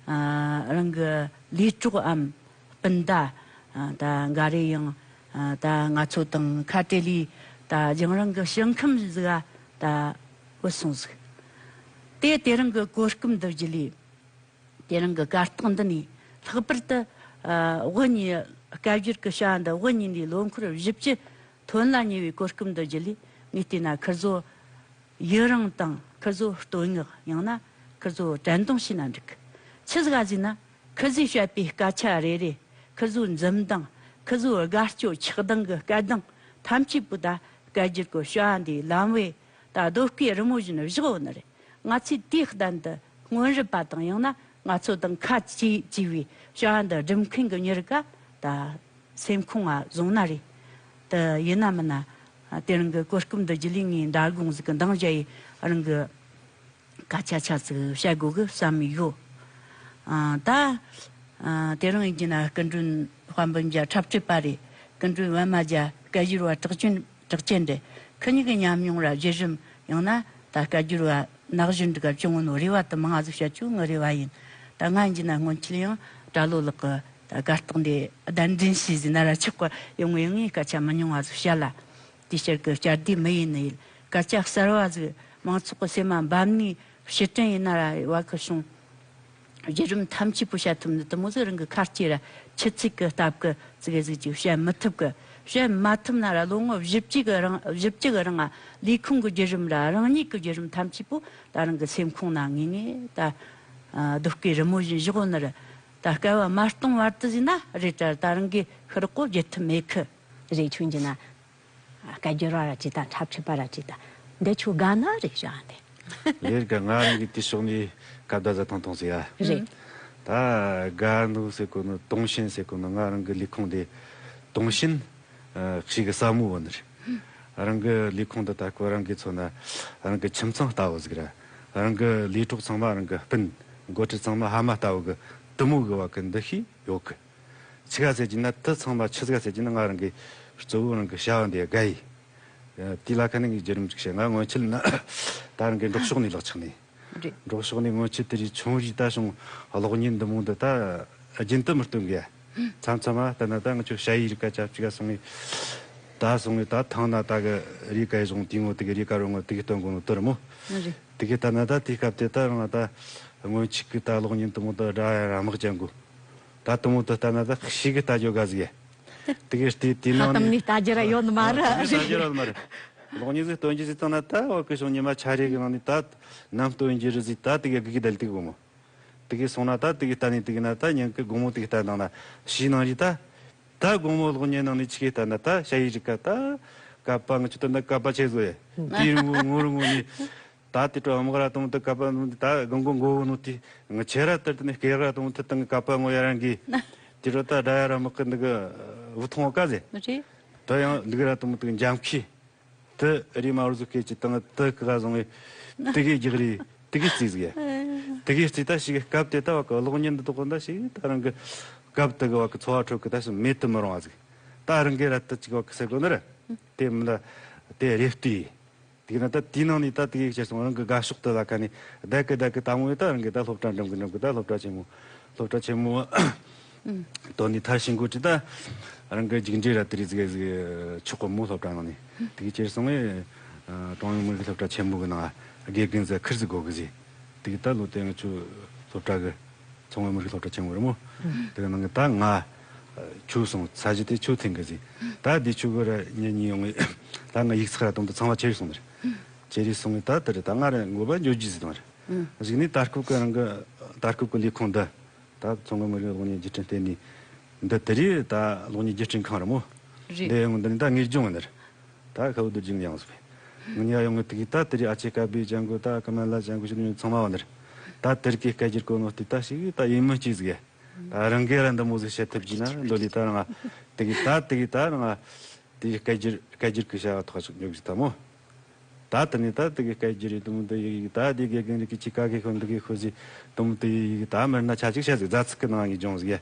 ཨ། རང་གི་ལས་གྲོགས་འམ་སྤུན་ཟླ། ཨ། ད་འགའ་རེ་ཡང་། ཨ། ད་ང་ཚོ་དང་ཁ་བྲལ་ལས། ད་རྒྱང་རིང་གི་ཞིང་ཁམས་ཟིག་ག་ད་བུད་སོང་ཟིག། དེ་དེ་རིང་གི་གོ་སྐབས་འདི་བརྒྱུད་ལས། དེ་རིང་གི་གར་སྟེགས་འདི་ནས་ལྷག་པར་དུ། ཨ། དབུ་བརྙེས། སྐད་སྒྱུར་གྱི་བྱ་བ་འདི་དབུ་བརྙེས་ནས་ལོ་འཁོར་བཞི་བཅུ་ཐོན་ལ་ཉེ་བའི་གོ་སྐབས་འདི་བརྒྱུད་ལས། ངས་བལྟས་ན་ཁིར་ཚོ་ཡི་རང་དང་ཁིར་ཚོ་བསྟོད་བསྔགས། ཡང་ན་ཁིར་ཚོ་དྲན་གདུང་བྱས་ན་འགྲིག། ཆི་ཟིག་ག་ཟེར་ན། ཁིར་ཚོས་བཤད་པའི་སྐད་ཆ་རེ་རེ། ཁིར་ཚོའི་འཛུམ་མདངས། ཁིར་ཚོའི་དགའ་སྐྱོ་ཆགས་སྡང་གི་སྐད་གདངས་ཐམས་ཅད་པོ་ད་སྐད་སྒྱུར་གྱི་བྱ་བ་འདིའི་ལམ་བས་ད་རྡོ་བརྐོས་རི་མོ་བཞིན་བཞག་ཡོད་ནི་རེད། ང་ཚོས་དེའི་གདན་དུ་སྔོན་རབས་པ་དང་། ཡང་ན་ང་ཚོ་དང་ཁ་བྲལ་བའི་བྱ་བ་འདི་སྒྲུབ་མཁན་གྱི་མྱི་རིགས་ཀ་ད་སེམས་ཁོང་ང་བཟུང་ན་རེད། དེ་ཡིན་ན་མིན་ན། དེ་རིང་གི་གོ་སྐབས་འདི་བརྒྱུད་ལས་ངས་མདང་དགོང་ཟིག་གི་འདང་བརྒྱབ་ཡི་རང་གི་སྐད་ཆ་ཆ་ཟིག་བཤད་དགོས་གི་བསམ་ཡོད། ཨ། ད། ཨ། དེ་རིང་ཡིན་གྱི་ན་སྐུ་མགྲོན་དཔལ་འབུམ་རྒྱལ་འཁྲབ་ཁྲིད་པ་རེད། སྐུ་མགྲོན་པད་མ་རྒྱལ་སྐད་སྒྱུར་བ་གྲགས་ཅན། གྲགས་ཅན་རེད། ཁི་གཉིས་ཀྱི་ཉམས་མྱོང་ར་བརྒྱུད་རིམ། ཡང་ན་ད་སྐད་སྒྱུར་བ་ན་གཞོན་འདི་ག་བྱུང་ནོ་རེ་བ་དུ་མང་ང་ཟིག་བཤད་ཆོག། ངའི་རེ་བ་ཡིན། ད་ང་ཡིན་གྱི་ན་སྔོན་ཆད་ཡང་གྲྭ་ལོ་ལགས་ཀྱི་ད་གར་སྟེགས་འདི་གདན་འདྲེན་བྱས་ཟིན་ན་ར་ཆོག་གི། ཡོང་ངེ་ངས་སྐད་ཆ་མི་ཉུང་བ་ཟིག་བཤད་ལ། དེའི་ཕྱིར་གི་བསྐྱར་ཟློས་མི་ཡེད་ནི་ཡིན། སྐད་ཆ་གསར་བ་ཟིག་མང་ཚོགས་ཀྱི་སེམས་མ་འབབ་ནི་ཕྱིར་དྲན་ཡིན་ན་ར་བ་གི་བྱུང་། བརྒྱུད་རིམ་ཐམས་ཅད་པོ་བཤད་ཐུབ་ནི་དེ་མོ་ཟིག་རང་གི་ཁ་ལྕེ་ར་ཆུ་ཚད་གི་སྟབས་གི་ཙི་གེ་ཟིག་ཅིག་བཤད་མི་ཐུབ་གི། བཤད་མ་ཐུབ་ན་ར་ལོ་ངོ་བཞི་བཅུ་གི་རིང་། བཞི་བཅུ་གི་རིང་ང་ལས་ཁུངས་གི་བརྒྱུད་རིམ་ར་རང་ཉིད་གི་བརྒྱུད་རིམ་ཐམས་ཅད་པོ་ད་རང་གི་སེམས་ཁོང་ན་ངེས་ངེས་ད། ཨ། རྡོ་བརྐོས་རི་མོ་བཞིན་བཞག་ཡོད་ནི་རེད། ད་སྐལ་བ་མ་སྟོང་བར་དུ་ཟིན་ན་རེད་དྲ། ད་རང་གི་ཤི་རོགས་གོ་བརྗེད་ཐུབ་མེད་གི། རེད། ཆུང་གྱི་ན། སྐད་སྒྱུར་བ་ར་ཅིག་དང་འཁྲབ་ཁྲིད་པ་ར་ཅིག་དང་། འདི་ཆོ་དགའ་ན་རེད་བྱ་འདི། ལས་ཀ་ང་རང་གི་དེ་ཕྱོགས་ནས་སྐབས་ད་ཟ་ཐོང་ཐོང་ཟེར་ཡ། རེད། ད་དགའ་འདུག་ཟེར་གོ་ནི། དུང་ཞེན་ཟེར་གོ་ནི། ང་རང་གི་ལས་ཁུངས་དེ་དུང་ཞེན་ཨ་ཞིག་གི་ས་མོ་བོ་ནི་རེད། རང་གི་ལས་ཁུངས་འདི་ད་ཁོ་རང་གི་མཚོན་ན་རང་གི་ཁྱིམ་ཚང་ལྟ་བུ་ཟིག་ར། རང་གི་ལས་གྲོགས་ཚང་མ་རང་གི་སྤུན། འགོ་ཁྲིད་ཚང་མ་ཕ་མ་ལྟ་བུ་གི་དུ་མོ་གི་བ་གི་འདུ་ཤེས་ཡོད་གི། ཆི་ག་ཟེར་གྱི་ན། དེ་ཚང་མ་ཆི་ཟིག་ཟེར་གྱི་ན། ང་རང་གི་གཙོ་བོ་རང་གི་བྱ་བ་འདི་དགའ་ཡི། དེ་ལ་ཁ་ནས་ངས་བརྒྱུད་རིམ་ཅིག་བཤད། ང་སྔོན་ཆད་ན་ད་རང་གི་འབྲོག་ཕྱོགས་ནས་ལག་ཆགས་ནས། རེད། འབྲོག་ཕྱོགས་ནས་སྔོན་ཆད་དེ་རིགས་ཆུང་རིགས་ད་བྱུང་། གློག་བརྙན་འདི་མོ་འདི་ད་རྒྱུན་དུ་མི་སྟོན་གི་ཡ། མཚམས་མཚམས་མ་ལྟ་ན་ད་ང་ཆོ་ཞ་ཡི་རིགས་ཀ་ཅབ་ཅིག་ག་སོང་ངས། ད་སོང་ངས་ད་ཐང་ན་ད་གི་རིགས་ཀ་ཡི་བཟུང་དེ་ངོ་དེ་གི་རིགས་ཀ་རོ་ངོ་དེ་གི་སྟོན་གོ་ནོ་དེ་རེད་མོ། རེད། དེ་གི་ལྟ་ན་ད་དེ་སྐབས་དེ་ད་རང་ད་སྔོན་ཆད་གི་ད་གློག་བརྙན་དེ་མོ་ད་སྒྲ་ཡ་ར་དམག་ཅན་གོ། ད་དེ་མོ་ད་ལྟ་ན་ད་ཞིག་གི་ལྟ་རྒྱུ་དགའ་ཟིག་ཡ། དེ་གི་ལྟས་དེ་ནང་ནས་ལྟ་རྒྱུ་ར་ཡོད་ནི་མ་རེད། ལྟ་རྒྱུ་ར་མ་རེད། གློག་བརྙན་ཟིག་སྟོན་རྒྱུ་ཟིག་བཏང་ན་ད་བ་གི་ཤོང་ཉི་མ་ཆ་རེ་གི་ནང་ནས་ད་ནམ་སྟོན་རྒྱུ་རེད་ཟིག་ད་དེ་གི་དགུ་གི་བསྡད་དེ་གི་མོ། དེ་གི་སོང་ན་ད་དེ་གི་ལྟ་ནས་དེ་གི་ན་ད་ཉིན་གི་དགོང་མོ་དེ་གི་ལྟ་ནང་ན་ཤི་ནང་རི་ད། ད་དགོང་མོ་གློག་བརྙན་ནང་ནས་ཆི་གི་ལྟ་ན་ད་ཞ་ཡི་རིགས་ཀ་ད་ཀ་པ་ང་ཆུ་ད་ན་ཀ་པ་ཆེ་ཟོ་ཡ། དེ་རུ་ངོ་རུ་ངོ་ནི། ད་དེ་ཀྲོ་དམག་ར་དང་དེ་ཀ་པ་ནང་ད་གང་གོ་མགོ་བོ་ནོ་དེ་ང་ཆེ་ར་ལྟར་དེ་ནི་སྐེ་ར་དང་དེ་དང་ཀ་པ་ངོ་ཡ་རང་གི། དེ་རུ་ད་ད་ཡ་ར་དམག་གི་འདི་གི་བུ་ཐོང་ཀ་ཟེ། རེད། ད་ཡང་འདི་གི་ར་དང་དེ་འཇམ་ཁི། དེ་རི་མ་རུ་ཟུ་སྐད་ཀྱི་དང་དེ་ཀ་བཟང་བའི་དེ་གི་རྒྱག་རེད། དེ་གི་རྩིས་ཟིག་ཡ། དེ་གི་རྩིས་ད་ཞིག་གི་སྐབས་དེ་ད་བ་གི་གློག་བརྙན་འདི་དག་གོ་ད་ཞིག་ད་རང་གི་སྐབས་དེ་གི་བ་གི་འཚོ་བ་ཁྲོད་གི་ད་ཞིག་མེད་དུ་མི་རུང་བ་ཟིག། ད་རང་གི་ར་ད་ཅིག་བ་གི་ཟེར་གོ་ནི་ར། དེ་མི་ད་དེ་རེ་ལྟོས། དེ་ན་ད་དེའི་ནང་ནས་ད་དེ་གི་ཁྱེར་སོང་རང་གི་དགའ་ཕྱོགས་དེ་ལ་ཁ་ནས་བསྡད་གི་བསྡད་གི་ད་མོ་ཡོད་ད་རང་གི་ད་སློབ་གྲྭ་འགྲིམ་གི་འགྲིམ་གི་ད་སློབ་གྲྭ་ཆེན་མོ། སློབ་གྲྭ་ཆེན་མོ་དོན་ནི་མཐར་ཕྱིན་གོ་ཅི་ད། རང་གི་རྒྱུགས་འབྲས་ར་དེ་རིགས་ཟིག་ཟིག་ཆོག་གི་མོ་སློབ་གྲྭ་ནང་ནས། དེ་གི་ཁྱེར་སོང་ངས་ཀྲུང་དབྱང་མི་རིགས་སློབ་གྲྭ་ཆེན་མོ་གི་ནང་དགེ་རྒན་ཟིག་ཁུར་ཟིག་དགོ་གི་ཟིག། དེ་གི་ད་ལོ་དེ་ང་ཆོ་སློབ་གྲྭ་གི་ཚོང་བའི་མི་རིགས་སློབ་གྲྭ་ཆེན་མོ་རེད་མོ། དེ་གི་ནང་གི་ད་ང་ཆོ་སོང་ས་གཞི་དེ་ཆོ་ཐེངས་གི་ཟིག། ད་དེ་ཆོ་གི་ར་ཉིན་གཉིས་ཡོང་ངས་ད་ང་ཡིག་ཚགས་ར་དང་དུ་ཚང་བ་ཁྱེར་སོང་ནི་རེད། ཁྱེར་སོང་ངས་ད་དེ་རེད། ད་ང་ར་ངོ་བ་འཇོག་རྒྱུ་ཟིག་དང་རེད། གཞུག་ནས་ད་སྐབས་ཀྱི་རང་གི་ད་སྐབས་ཀྱི་ལས་ཁུངས་འདི་ད་ཚོང་གི་མི་རིགས་གློག་བརྙན་བརྒྱུད་འཕྲིན་ལྟེ་གནས་འདི་དེ་རེད། ད་གློག་བརྙན་བརྒྱུད་འཕྲིན་ཁང་རེད་མོ། རེད། འདི་ཡང་འདི་ནི་ད་ངེས་སྦྱོང་ཡིན་ནི་རེད། ད་ཁ་བོ་དུ་ཇིང་ཡང་སུ་ངུ་ཉ་ཡོང་གི་དེ་གི་ད་དེ་རེད། ཨ་ཅེ་ཀ་བི་ཅང་གོ་ད་ཀ་མ་ལ་ཅང་གོ་ཞུ་ནི་ཚང་མ་བ་ནི་རེད། ད་དེར་གི་སྐད་སྒྱུར་གོ་ནོ་དེ་ད་ཞིག་ད་ཡིན་མི་ཅི་ཟིག་ད་རང་གི་ར་འདི་མོ་ཟིག་བཤད་ཐུབ་ཀྱི་ན་འདོད་ལི་ད་རང་དེ་གི་ད་དེ་གི་ད་རང་དེ་གི་སྐད་སྒྱུར་སྐད་སྒྱུར་གི་བྱ་བ་ཐོག་ཅིག་ཉོ་གི་ད་མོ། ད་དེ་ནས་ད་དེ་གི་སྐད་སྒྱུར་རེད་དུམ་དུ་ཡི་གི་ད་དེ་གི་རྒན་རིགས་ཀྱི་ཅི་ཀ་གི་ཁོ་འདི་གི་ཁོ་ཟི་དུམ་དུ་ཡི་གི་ད་མར་ན་ཆ་ཅིག་བཤད་ཟིག་རྫ་ཚིག་གི་ནང་གི་ལྗོངས་ཟིག་ཡ།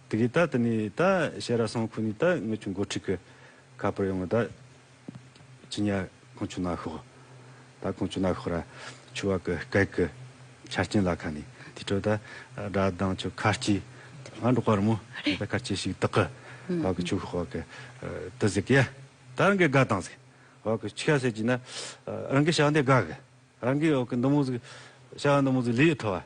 དེ་གི་ད་དེ་ནས་ད་ཤེ་ར་སོང་ཁུ་ནས་ད་ངི་ཆུ་འགོ་ཁྲིད་གི་ཁ་པར་ཡོང་ད། ཅི་ཉ་ཁོང་ཆུ་ན་ཤོག། ད་ཁོང་ཆུ་ན་ཤོག་ར་ཆུ་བ་གི་སྐད་གི་ ཆ་རྐྱེན་ལ་ཁ་ནས་དེ་འཕྲོ་ད་སྒྲ་གདངས་ཆོ་ཁ་ལྕེ་ང་འབྲོག་པ་རི་མོ་ད་ཁ་ལྕེ་ཞིག་དག་གི་བ་གི་ཆོ་ཤོག་བ་གི་དུ་ཟིག་ཡ། ད་རང་གི་དགའ་དང་ཟིག་བ་གི་ཆི་ཁ་ཟེར་གྱི་ན་རང་གི་ཞག་འདི་དགའ་གི་རང་གི་བ་གི་འདི་མོ་ཟིག་ཞག་འདི་མོ་ཟིག་ལས་ཐུབ་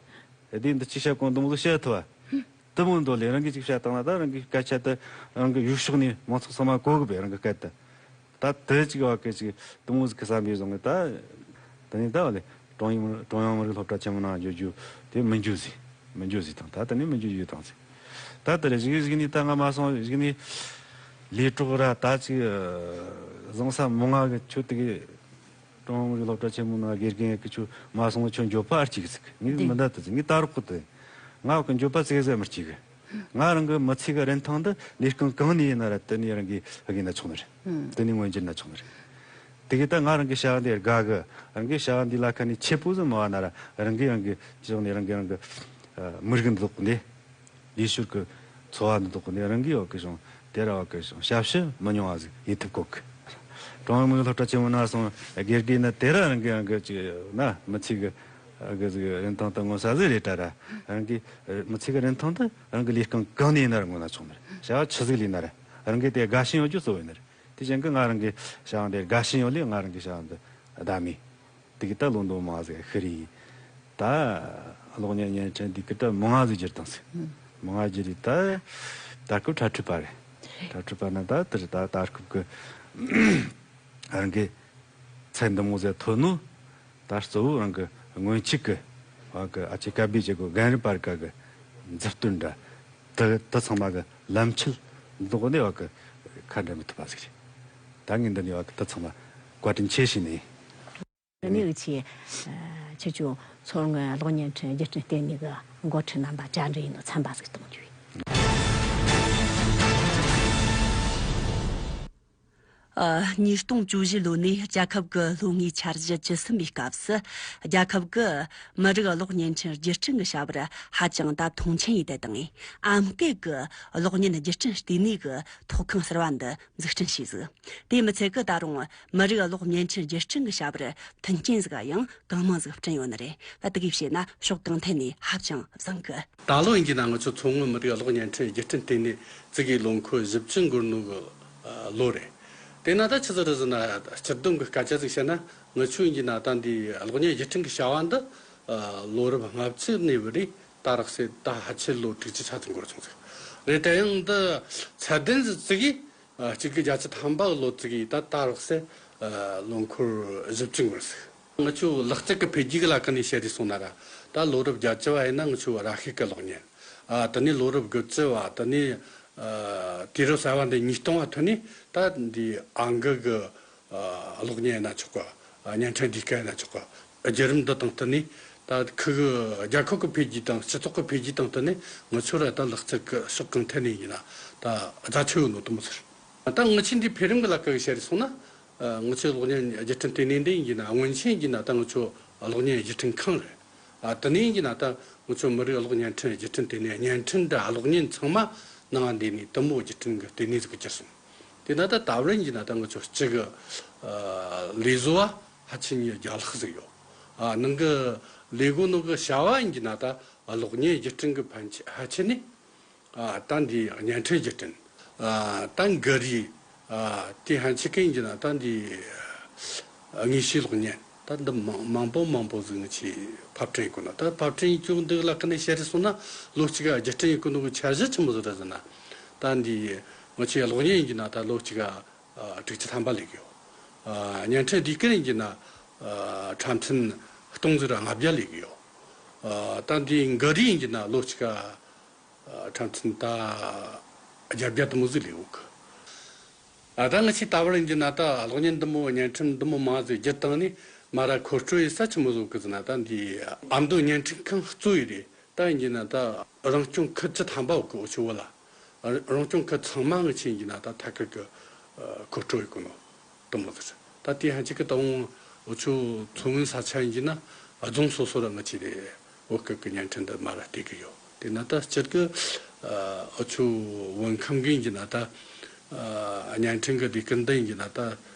བ་དེ་འདི་ཅི་བཤད་གོང་འདི་མོ་ཟིག་བཤད་ཐུབ་བ། དུ་མོ་འདོ་ལེ་རང་གི་ཅིག་བཤད་བཏང་ན་ད་རང་གི་སྐད་ཆ་དུ་རང་གི་ཡུལ་ཕྱོགས་ནས་མང་ཚོགས་ཚང་མ་གོ་གི་བས་རང་གི་སྐད་དུ། ད་དེ་ཅིག་བ་གི་ཅིག་དུ་མོ་ཟིག་གི་བསམ་པའི་བཟང་གི་ད། དེ་ནས་ད་བ་ལེ་ཀྲུང་དབྱང་ཀྲུང་དབྱང་མི་རིགས་སློབ་གྲྭ་ཆེན་མོ་ནང་བརྗོད་རྒྱུ་དེ་མི་འགྱུར་ཟིག་མི་འགྱུར་ཟིག་དང་ད་དེ་ནས་མི་འགྱུར་ཡོད་དང་ཟིག་ད་དེ་རེ་ཞིག་ཞིག་ནས་ད་ང་མ་སོང་ཞིག་ནས་ལས་གྲོགས་ར་ད་ཅིག་བཟང་ས་མོ་ང་གི་ཆོ་དེ་གི་ཀྲུང་དབྱང་མི་རིགས་སློབ་གྲྭ་ཆེན་མོ་ནང་དགེ་རྒན་གི་ཆོ་མ་སོང་ཆོ་འགྱོད་པ་ཨར་ཅིག་ཟིག་ངས་འདི་མི་འདའ་དུ་ཟིག་ངས་ད་རོགས་གི་དེ་ང་གི་འགྱོད་པ་ཙིག་ཟེར་མི་ཅིག་ང་རང་གི་མི་ཚེ་གི་རིན་ཐང་འདི་ལས་རྐང་གང་ནས་ཡིན་ན་ར་དེ་ནས་རང་གིས་ཧ་གི་ན་ཆོག་ནི་རེད། དེ་ནས་མངོན་འགྱུར་ན་ཆོག་ནི་རེད། དེ་གི་ད་ང་རང་གི་བྱ་བ་འདི་དགའ་གི་རང་གི་བྱ་བ་འདི་ལ་ཁ་ནས་ཆེ་པོ་ཟིག་མ་བ་ན་ར་རང་གི་རང་གི་ཅི་ནས་རང་གི་རང་གི་མི་རིགས་འདི་ལོག་འདི་ལས་ཞོར་གི་འཚོ་བ་འདི་ལོག་འདི་རང་གི་ཡོད་གི་བྱུང་དེ་ར་བ་གི་བྱུང་ཞབས་ཕྱི་མི་ཉུང་བ་ཟིག་ཡིད་ཐུབ་གོ་གི་ཀྲུང་དབྱང་མི་རིགས་སློབ་གྲྭ་ཆེན་མོ་ན་སོང་དགེ་རྒན་ན་དེ་ར་རང་གི་རང་གི་ཅི་ན་མི་ཚེ་གི་གི་ཟིག་རིན་ཐང་དུ་མངོན་ས་ཟིག་རེད་དྲ་ར། རང་གི་མི་ཚེ་གི་རིན་ཐང་དུ་རང་གི་ལས་རྐང་གང་ནས་ཡིན་ན་ར་མངོན་ན་ཆོག་ནི་རེད། བྱ་བ་ཆི་ཟིག་ལས་ན་ར་རང་གི་དེ་དགའ་ཞེན་ཡོད་རྒྱུ་གཙོ་བོ་ཡིན་ནི་རེད། དེ་ཅན་གི་ང་རང་གི་བྱ་བ་འདི་དགའ་ཞེན་ཡོད་ལས་ང་རང་གི་བྱ་བ་འདི་བདའ་མེད། དེ་གི་ད་ལོ་འདོ་མང་ཟིག་ཤི་རེད། ད་གློག་བརྙན་བརྙན་འཕྲིན་འདི་གི་ད་མང་ང་ཟིག་བསྒྱུར་དང་ཟིག་མང་ང་བསྒྱུར་རེད། ད་ད་སྐབས་གྲ་སྒྲིག་པ་རེད། གྲ་སྒྲིག་པ་ན་ད་དེར་ད་ད་སྐབས་གི་རང་གི་ཚད་འདི་མོ་ཟེར་ཐོན་ནོ། ད་གཙོ་བོ་རང་གི་སྔོན་ཆད་གི་བ་གི་ཨ་ཅེ་ཀ་བི་ཅེ་གོ་རྒན་རབས་པར་ཀ་གི་མཛུབ་སྟོན་འདྲ་དེ་དེ་ཚང་མ་གི་ལམ་ཁྱེར་འདི་གོ་ནས་བ་གི་ཁ་འབྲལ་མི་ཐུབ་པ་ཟིག་རེད། ད་ངས་འདི་ནས་བ་གི་དེ་ཚང་མ་བཀའ་དྲིན་ཆེ་ཞུ་ནས། ནི་འུ་ཆེ་ཁྱེད་ཆོ་ཚོར་སྔོན་གློག་བརྙན་འཕྲིན་བརྒྱུད་འཕྲིན་ལྟེ་གནས་གི་འགོ་ཁྲིད་རྣམ་པ་བཅར་འདྲི་ཡིན་ནོ་ཚན་པ་ཟིག་གཏོང་རྒྱུ་ཡིན། ཉིས་སྟོང་བཅུ་བཞི་ལོ་ནས་རྒྱལ་ཁབ་ཀྱི་ལོ་ལྔའི་འཆར་གཞི་བཅུ་གསུམ་པའི་སྐབས་སུ་རྒྱལ་ཁབ་ཀྱི་མི་རིགས་གློག་བརྙན་འཕྲིན་བརྒྱུད་འཕྲིན་གྱི་བྱ་བར་ཧ་ཅང་ད་མཐོང་ཆེན་ཡིན་ཏེ་དང་ཨམ་སྐད་ཀྱི་གློག་བརྙན་བརྒྱུད་འཕྲིན་ལྟེ་གནས་ཀྱི་ཐོག་ཁང་གསར་བ་འདི་འཛུགས་སྐྲུན་བྱས་ཟིག་དེ་མི་ཚད་ཀྱི་ད་རུང་མི་རིགས་གློག་བརྙན་འཕྲིན་བརྒྱུད་འཕྲིན་གྱི་བྱ་བར་མཐུན་རྐྱེན་ཟིག་ཡང་གང་མང་ཟིག་བསྐྲུན་ཡོད་ནི་རེད། ད་དེ་གིས་བཤད་ན་ཕྱོགས་གང་ཐད་ནས་ཧ་ཅང་བཟང་གི་ད་ལོ་ཡིན་གྱི་ན་ང་ཚོ་མཚོ་སྔོན་མི་རིགས་གློག་བརྙན་འཕྲིན་བརྒྱུད་འཕྲིན་ལྟེ་གནས་བཙུགས་གི་ལོ་འཁོར་བཞི་བཅུ་འགོར་ནོ་གི་ལོ་རེད། དེ་ན་ད་ཆི་ཟིག་རེད་ཟེར་ན་སྤྱི་བསྡོམས་གི་སྐད་ཆ་ཟིག་བཤད་ན་ང་ཚོ་ཡིན་གྱི་ན་ད་འདི་གློག་བརྙན་བརྒྱུད་འཕྲིན་གི་བྱ་བ་འདི་ལོ་རབས་ལྔ་བཅུ་ནས་བུད་རེད། ད་རག་སེ་ད་ཕལ་ཆེར་ལོ་དྲུག་ཅུ་ཆ་ཙམ་འགོར་སོང་ཟིག་རེད། དེ་ཡང་འདི་ཚད་ལྡན་ཟིག་བཙུགས་གི་ཨ། གཅིག་དགུ་བརྒྱད་ཅུ་ཐམ་པ་གི་ལོ་ཙིག་ཡིན་ད་ད་རག་སེ་ཨ། ལོ་འཁོར་བཞི་བཅུ་འགོར་སོང་། ང་ཚོ་ལག་རྩལ་གི་འཕེལ་རྒྱས་གི་ལ་ཁ་ནས་བཤད་རེས་སོང་ན་ར་ད་ལོ་རབས་བརྒྱད་ཅུ་བ་ཡིན་ན་ང་ཚོ་ར་ཤི་ཀ་གློག་བརྙན། ཨ། དེ་ནས་ལོ་རབས་དགུ་བཅུ་བ་དེ་ནས་ཨ། དུས་རབས་གསར་བ་འདི་ཉིས་སྟོང་བ་ཐོན་ནས་ད་འདི་ཨང་ཀི་གི་ཨ། གློག་བརྙན་ཡིན་ན་ཆོག་གི་བརྙན་འཕྲིན་སྒྲིག་ཁ་ཡིན་ན་ཆོག་གི་བརྒྱུད་རིམ་འདི་དང་བསྟུན་ནས་ད་ཁུ་གི་རྒྱལ་ཁབ་ཀྱི་འཕེལ་རྒྱས་དང་སྤྱི་ཚོགས་ཀྱི་འཕེལ་རྒྱས་དང་བསྟུན་ནས་ང་ཚོ་ར་ད་ལག་རྩལ་གྱི་ཕྱོགས་གང་ཐད་ནས་ཡིན་ན་ད་རྫ་ཆེ་བོ་ནོ་དུ་མོ་ཟེར། ད་ང་ཚོའི་འདི་འཕེལ་རིམ་གྱི་ལ་ཀ་གི་བཤད་རེས་སོང་ན་ང་ཚོའི་གློག་བརྙན་བརྒྱུད་འཕྲིན་ལྟེ་གནས་འདི་ཡིན་ན་སྔོན་ཆད་ཡིན་ན་ད་ང་ཚོ་གློག་བརྙན་བརྒྱུད་འཕྲིན་ཁང་རེད། དེ་ནས་ཡིན་ན་ད་ང་ཚོ་མི་རིགས་གློག་བརྙན་འཕྲིན་བརྒྱུད་འཕྲིན་ལྟེ་གནས་བརྙན་འཕྲིན་འདྲ་གློག་བརྙན་ཚང་མ་ནང་འདི་ནས་དུ་མོ་བརྒྱུད་འཕྲིན་གྱི་ལྟེ་གནས་ཟིག་གི་གྱུར་སོང་། དེ་ན་ད་ད་བར་ཡིན་ན་ད་ང་ཚོ་སྤྱི་གི་ལས་བཟོ་བ་ཕལ་ཆེར་ཉིས་བརྒྱ་ལྷག་ཟིག་ཡོད། ནང་གི་ལས་སྒོ་ནང་གི་བྱ་བ་ཡིན་ན་ད་གློག་བརྙན་བརྒྱུད་འཕྲིན་གྱི་ཕན་ཆད་ཕལ་ཆེར་ནི་ད་འདི་བརྙན་འཕྲིན་བརྒྱུད་འཕྲིན་ད་འགུ་རིས་དེ་ཕན་ཆད་གི་ཡིན་ན་ད་འདི་དངོས་བཤད་གློག་བརྙན། ད་འདི་མང་མང་པོ་མང་པོ་ཟིག་ང་ཚོས་ཕབ་སྐྲུན་ཡེད་གོ་ནོ། ད་ཕབ་སྐྲུན་ཡེད་རྒྱུ་འདི་ལ་ཀ་ནས་བཤད་རེས་སོང་ན་ལོ་གཅིག་ག་རྒྱུ་སྐྲུན་ཡེད་གོ་ནོ་གི་འཆར་གཞི་ཆི་མོ་ཟིག་རེད་ཟེར་ན། ད་འདི་ང་ཚོའི་གློག་བརྙན་ཡིན་གྱི་ན་ད་ལོ་གཅིག་ག་དྲུག་ཅུ་ཐམ་པ་ལས་གི་ཡོད། བརྙན་འཕྲིན་ཟློས་གར་ཡིན་གྱི་ན་ཁྲམ་ཚན་སྟོང་ཟིག་ར་ལྔ་བརྒྱ་ལས་གི་ཡོད། ད་འདི་འགུ་རིས་ཡིན་གྱི་ན་ལོ་གཅིག་ག་ཁྲམ་ཚན་ད་བརྒྱད་བརྒྱ་དུ་མོ་ཟིག་ལས་འོག་གི་ཨ། ད་ང་ཚོས་ད་བར་ཡིན་གྱི་ན་ད་གློག་བརྙན་འདི་མོ་བརྙན་འཕྲིན་འདི་མོ་མང་ཟིག་བརྒྱུད་བཏང་ནས་མ་ར་མཁོ་སྤྲོད་ཡེད་ས་ཆི་མོ་ཟིག་གི་ཟེར་ན། ད་འདི་ཨ་མདོ་བརྙན་འཕྲིན་ཁང་གཙོ་བོ་རེད། ད་ཡིན་གྱི་ན་ད་རང་སྐྱོང་ཁུལ་བཅུ་ཐམ་པ་འོག་གི་འུ་ཆོ་བོད་ལ་རང་སྐྱོང་ཁུལ་ཚང་མ་ང་ཚོས་ཡིན་གྱི་ན་ད་ཐད་ཀར་གི་མཁོ་སྤྲོད་ཡེད་གོ་ནོ་དུ་མོ་ཟིག་རེད། ད་དེ་ཧན་ཅིག་གི་ད་འོང་འུ་ཆོ་མཚོ་སྔོན་ས་ཆ་ཡིན་གྱི་ན་རྫོང་སོ་སོ་ར་ང་ཚོས་རེད། བོད་སྐད་ཀྱི་བརྙན་འཕྲིན་འདི་མ་ར་སྟེར་གི་ཡོད། དེ་ན་ད་སྤྱིར་གི་ཨ་འུ་ཆོ་བོད་ཁམས་གི་ཡིན་གྱི་ན་ད་ཨ་བརྙན་འཕྲིན་གི་ཟློས་གར་འདི་ཡིན་གྱི་ན་ད་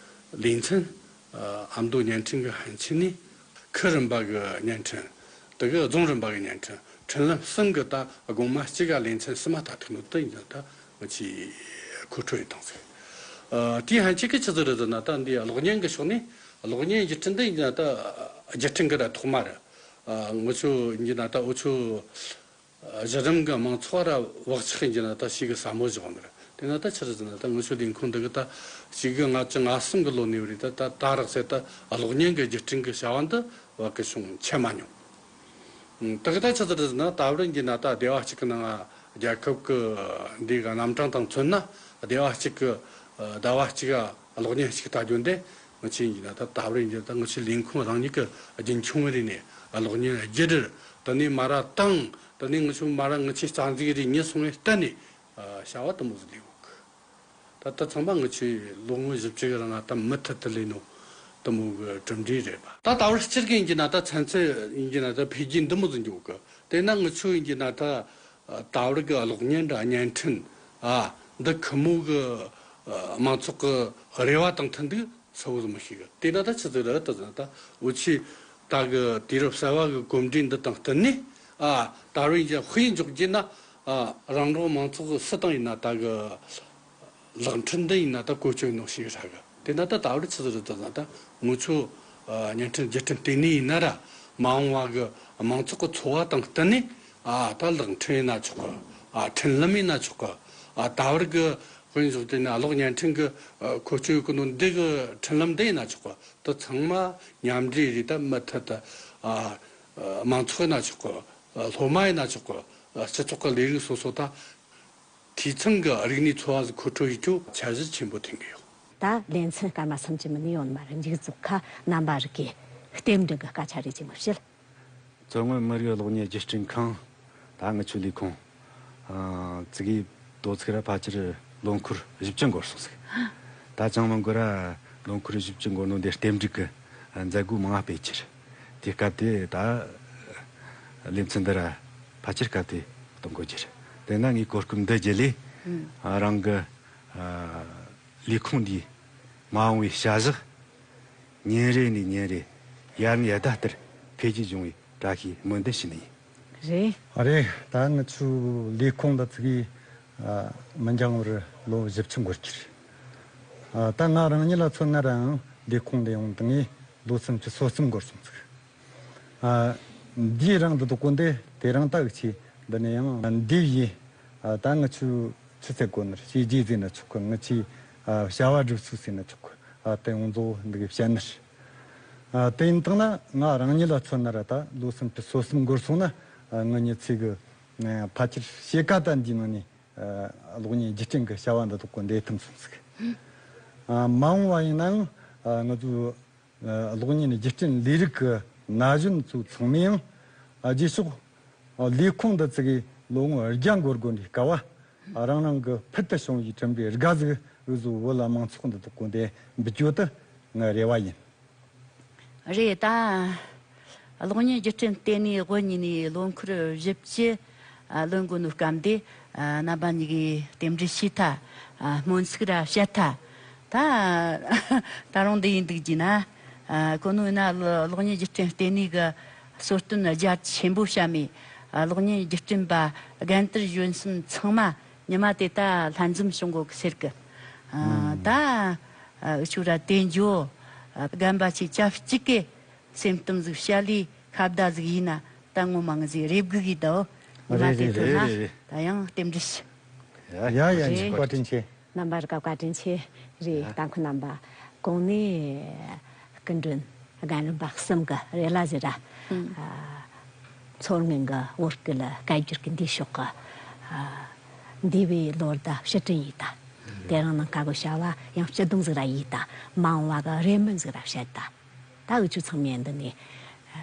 ལེ་ཚན་ཨ་མདོ་བརྙན་འཕྲིན་གི་ཕན་ཆད་ནས་ཁུལ་རིམ་པ་གི་བརྙན་འཕྲིན་ དེ་གི་རྫོང་རིམ་པ་གི་བརྙན་འཕྲིན་འཕྲིན་ལམ་གསུམ་གི་ད་དགོང་མོ་གཅིག་ག་ལེ་ཚན་གསུམ་མ་ལྟ་ཐུབ་ནོ་དེ་ཡིན་ད་ང་ཆི་མཁོ་སྤྲོད་ཡིན་དང་ཟེར། ཨ། དེའི་ཕན་ཆད་གི་ཆི་ཟིག་རེད་ཟེར་ན། ད་འདི་གློག་བརྙན་གི་ཕྱོགས་ནས་གློག་བརྙན་བརྒྱུད་འཕྲིན་འདི་ཡིན་ན་ད་བརྒྱུད་འཕྲིན་གི་ར་ཐོག་མ་རེད། ཨ། ང་ཆོ་ཡིན་ན་ད་འུ་ཆོ་གཞི་རིམ་གི་མང་ཚོགས་ར་བག་ཆགས་ཡིན་ན་ད་ཞིག་གི་ཟབ་མོ་བཞག་མི་རེད། དེ་ན་ད་ཆི་རེད་ཟེར་ན། ད་ང་ཆོ་ལས་ཁུངས་འདི་གི་ད་ཞིག་གི་ལྔ་བཅུ་ང་གསུམ་གི་ལོ་ནས་བ་རེད། ད་ད་ད་རག་ཟེར་ད་གློག་བརྙན་གི་བརྒྱུད་འཕྲིན་གི་བྱ་བ་འདི་བ་གི་བྱུང་ཆད་མ་མྱོང་། ཨང་། དེ་གི་ད་ཆི་ཟིག་རེད་ཟེར་ན། ད་བར་ཡིན་ན་ད་སྡེ་བ་གཅིག་གི་ནང་རྒྱལ་ཁབ་གི་འདི་གི་རྣམ་གྲངས་དང་མཚོན་ན། སྡེ་བ་གཅིག་གི་ཟླ་བ་གཅིག་ག་གློག་བརྙན་ཞིག་ལྟ་རྒྱུ་འདི་ང་ཆོ་ཡིན་ན་ད་ད་བར་ཡིན་ན་ད་ང་ཆོ་ལས་ཁུངས་རང་ཉིད་གི་རྒྱུན་འཁྱོངས་རེ་ནས་གློག་བརྙན་བརྒྱུད་རེ། དེ་ནས་མ་ར་བཏང་། དེ་ནས་ང་ཆོ་མ་ར་ང་ཆོའི་རྩ་འཛུགས་རེ་ཉིད་སོང་བའི་གཏན་ནས་བྱ་བ་དེ་མོ་ཟིག་ལས་འོག་གི། ད་ལྟ་ཚང་མ་ང་ཆོས་ལོ་ངོ་བཞི་བཅུ་གི་རིང་ང་ད་མུ་མཐུད་དུ་ལས་ནོ་དེ་མོ་གི་གྲུབ་འབྲས་རེད་པ། ད་ད་བར་སྤྱིར་གི་ཡིན་གྱི་ན་ད་ཚན་རྩལ་ཡིན་གྱི་ན་ད་འཕེལ་རྒྱས་འདི་མོ་ཟིག་འགྱོ་གི། དེས་ན་ང་ཆོ་ཡིན་གྱི་ན་ད་ད་བར་གི་གློག་བརྙན་འདྲ་བརྙན་འཕྲིན་ཨ་འདི་ཁི་མོ་གི་མང་ཚོགས་གི་རེ་བ་དང་མཐུན་འདུག་གསལ་བོ་ཟིག་མི་ཤེས་གི། དེས་ན་ད་ཆི་ཟིག་རེད་ད་ཟེར་ན། ད་འུ་ཆོས་ད་གི་དུས་རབས་གསར་བ་གི་གོམས་འདྲིས་འདི་དང་བསྟུན་ནས་ཨ་ད་བར་ཡིན་གྱི་དཔེ་འཇོག་གྱི་ན། ཨ། རང་རང་མང་ཚོགས་སུ་དང་ཡིན་ན་ད་གི་ལག་འཕྲིན་འདི་ཡིན་ན་ད་བཀོལ་སྤྱོད་ནོ་ཞིག་རག་གི། དེ་ན་ད་ད་བར་ཆི་ཟིག་རེད་ད་ཟེར་ན། ད་ངུ་ཆོ་ཨ་བརྙན་འཕྲིན་བརྒྱུད་འཕྲིན་ལྟེ་གནས་ཡིན་ན་ར་མ་འོངས་པ་གི་མང་ཚོགས་ཀྱི་འཚོ་བ་དང་བསྟུན་ནས་ཨ་ད་ལག་འཕྲིན་ཡིན་ན་ཆོག་གི། ཨ་འཕྲིན་ལམ་ཡིན་ན་ཆོག་གི། ཨ་ད་བར་གི་དཔེ་འཇོག་དེ་ན་གློག་བརྙན་འཕྲིན་གི་ཨ་བཀོལ་སྤྱོད་གི་ནོ་འདི་གི་འཕྲིན་ལམ་འདི་ཡིན་ན་ཆོག་གི། དེ་ཚང་མ་མཉམ་འདྲེས་རེད། ད་མུ་མཐུད་དུ་ཨ་མང་ཚོགས་ཡིན་ན་ཆོག་གི། སློབ་མ་ཡིན་ན་ཆོག་གི། སྤྱི་ཚོགས་ཀྱི་ལས་རིགས་སོ་སོ་ད་འཐུས་ཚང་གི་རིག་གནས་འཚོ་བ་ཟིག་མཁོ་སྤྲོད་ཡེད་རྒྱུ་འཆར་གཞི་ཆེན་པོ་འཐེན་གི་ཡོད། ད་ལེ་ཚན་སྐར་མ་སུམ་ཅུ་མིན་ནས་ཡོད་མ་རེད། མཇུག་རྫོགས་ཁ་རྣམ་པ་རིགས་ཀྱི་རྟེན་འབྲེལ་གྱི་སྐད་ཆ་རེ་ཅིག་མི་བཤད། མཚོ་སྔོན་མི་རིགས་གློག་བརྙན་བརྒྱུད་འཕྲིན་ཁང་། ད་ང་ཆོའི་ལས་ཁུངས་ཨ་ཙི་གི་དོ་ཚིགས་ར་ཕལ་ཆེར་ལོ་འཁོར་བཞི་བཅུ་འགོར་སོང་ཟིག། ད་ཅང་མི་འགོར་ར་ལོ་འཁོར་བཞི་བཅུ་འགོར་ནོ་འདི་རྟེན་འབྲེལ་གི་མཛད་སྒོ་མང་ང་སྤེལ་རྒྱུ་རེད། དེ་སྐབས་དེ་ད་ལེ་ཚན་འདི་ར་ཕལ་ཆེར་སྐབས་དེ་གཏོང་དགོས་རྒྱུ་རེད། དེ་ན་ངས་གོ་སྐབས་འདི་བརྒྱུད་ལས་ཨང་། ཨ་རང་གི་ཨ་ལས་ཁུངས་འདིའི་མ་འོངས་པའི་བྱ་གཞག་ཉིན་རེ་ནས་ཉིན་རེ་ཡར་ངོའི་ཟླ་ལྟར་འཕེལ་རྒྱས་འབྱུང་བའི་བཀྲ་ཤིས་སྨོན་འདུན་ཞུ་ནི་ཡིན། རེད། རེད། ད་ང་ཆོའི་ལས་ཁུངས་འདི་ཙི་གི་ཨ་མི་འགྱངས་བར་ལོ་བཞི་བཅུ་འགོར་གྱི་རེད། ཨ་ད་ང་རང་ཉིད་ལ་མཚོན་ན་རང་ལས་ཁུངས་འདི་ཡོང་དུས་ངས་ལོ་སུམ་ཅུ་སོ་གསུམ་འགོར་སོང་ཟིག། ཨ་འདིའི་རིང་འདི་འདུག་གོ་འདི་དེ་རིང་ད་འུ་ཆོ་འདི་ནས་ཡང་འདི་བཞིན་ཨ་ད་ང་ཆོའི་ཆུ་ཚད་གོ་ནར་བྱས་རྗེས་ཟིན་ན་ཆོག་གི། ང་ཆོའི་ཨ་བྱ་བ་སྒྲུབ་ཚུལ་ཟིན་ན་ཆོག་གི། ཨ་དེ་ཡོངས་རྫོགས་འདི་གི་བཤད་ནར། ཨ་དེ་ཡིན་དང་ན་ང་རང་ཉིད་ལ་མཚོན་ན་ར་ད་ལོ་སུམ་ཅུ་སོ་གསུམ་འགོར་སོང་ན་ཨ་ངི་མྱི་ཚེ་གི་ཨ་ཕལ་ཆེར་ཕྱེད་ཀ་ད་འདིའི་ནང་ནས་ཨ་གློག་བརྙན་བརྒྱུད་འཕྲིན་གི་བྱ་བ་འདི་དག་གི་འདས་ཐུབ་སོང་ཟིག། ཨ་མ་འོངས་པ་ཡིན་ནའང་ཨ་ང་ཚོའི་ཨ་གློག་བརྙན་བརྒྱུད་འཕྲིན་ལས་རིགས་ཀྱི་ན་གཞོན་ཚོ་ཚང་མས་ཡང་ཨ་རྗེས་ཕྱོགས་ཨ་ལས་ཁུངས་འདི་ཙི་གི་ལོ་ངོ་བརྒྱ་འགོར་དགོས་འདྲའི་སྐབས་བ་རང་རང་གི་ཕུལ་དུ་བྱུང་བའི་གྲུབ་འབྲས་དགའ་ཟིག་འུ་ཚོའི་བོད་ལ་མང་ཚོགས་འདི་དག་གི་འདི་འབུལ་རྒྱུ་དེ་ངའི་རེ་བ་ཡིན། རེད། ད་གློག་བརྙན་བརྒྱུད་འཕྲིན་ལྟེ་གནས་དབུ་བརྙེས་ནས་ལོ་འཁོར་བཞི་བཅུ་ལོན་དགོས་ནོ་སྐབས་འདི་རྣམ་པ་གཉིས་ཀྱིས་རྟེན་འབྲེལ་ཞུས་ཐལ། སྨོན་ཚིག་ར་བཤད་ཐལ། ད་ད་རུང་འདི་ཡིན་འདུག་གྱི་ན། ཨ་གོ་ནོ་ཡིན་ན་གློག་བརྙན་བརྒྱུད་འཕྲིན་ལྟེ་གནས་ཀྱི་གསོལ་སྟོན་རྒྱ་ཆེན་པོ་བཤམས་མེད། ཨ་གློག་བརྙན་བརྒྱུད་འཕྲིན་པ་རྒན་དར་གཞོན་གསུམ་ཚང་མ་ཉི་མ་དེ་ད་ལྷན་འཛོམས་བྱུང་དགོས་ཀྱི་ཟེར་གི། ཨ་ད་ཨ་འུ་ཆོ་ར་དེ་འཇོ། ཨ་རྒན་པ་ཆེ་ཆབ་གཅིག་གི་སེམས་གཏམ་ཟིག་བཤད་ལས་ཁ་བརྡ་ཟིག་ཡིན་ན་ད་ངོ་མ་ང་ཟིག་རེ་སྒུག་གི་འདུག། ཉི་མ་རེད་དེ་རེད་ཐོན་ན་རེད་རེད། ད་ཡང་རྟེན་འབྲེལ་ཞུ། ཡ་ཡ་ཡ་རེད། བཀའ་དྲིན་ཆེ། རྣམ་པར་བཀའ་དྲིན་ཆེ། རེད། ལྟ་མཁན་རྣམ་པ་གོང་ནས་སྐུ་མགྲོན་རྒན་རིམ་པ་གསུམ་གི་རེ་ལ་ཟེར་ར། ཨ་མཚོ་སྔོན་གི་བོད་སྐད་ལ་སྐད་སྒྱུར་གི་འདིའི་ཕྱོགས་གི་ཨ་འདས་པའི་ལོ་ཟླ་ཕྱིར་དྲན་ཡིན་ད། དེ་རིང་ནངས་ཁ་གི་བྱ་བ་ཡང་སྤྱི་སྡོམ་ཟིག་ར་ཡིན་ད། མ་འོངས་པ་གི་རེ་སྨོན་ཟིག་ར་བཤད་ད། ད་འུ་ཆོ་ཚང་མས་འདི་ནས་ཨ་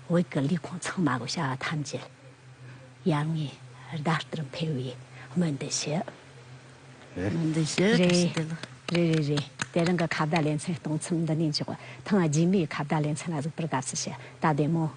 བོད་ཀྱི་ལས་ཁུངས་ཚང་མ་གི་བྱ་བ་ཐམས་ཅད་ཡར་ངོའི་ཟླ་ལྟར་འཕེལ་བའི་སྨོན་འདུན་ཞུ། རེད། སྨོན་འདུན་ཞུ། རེད། བཀྲ་ཤིས་བདེ་ལེགས། རེད་རེད་རེད། དེ་རིང་གི་ཁ་བརྡ་ལེ་ཚན་གཏོང་མཚམས་འདི་ནས་འཇོག། ཐེངས་རྗེས་མའི་ཁ་བརྡ་ལེ་ཚན་ལ་གཟིགས་པར་དགའ་བསུ་ཞུ། ད་བདེ་མོ།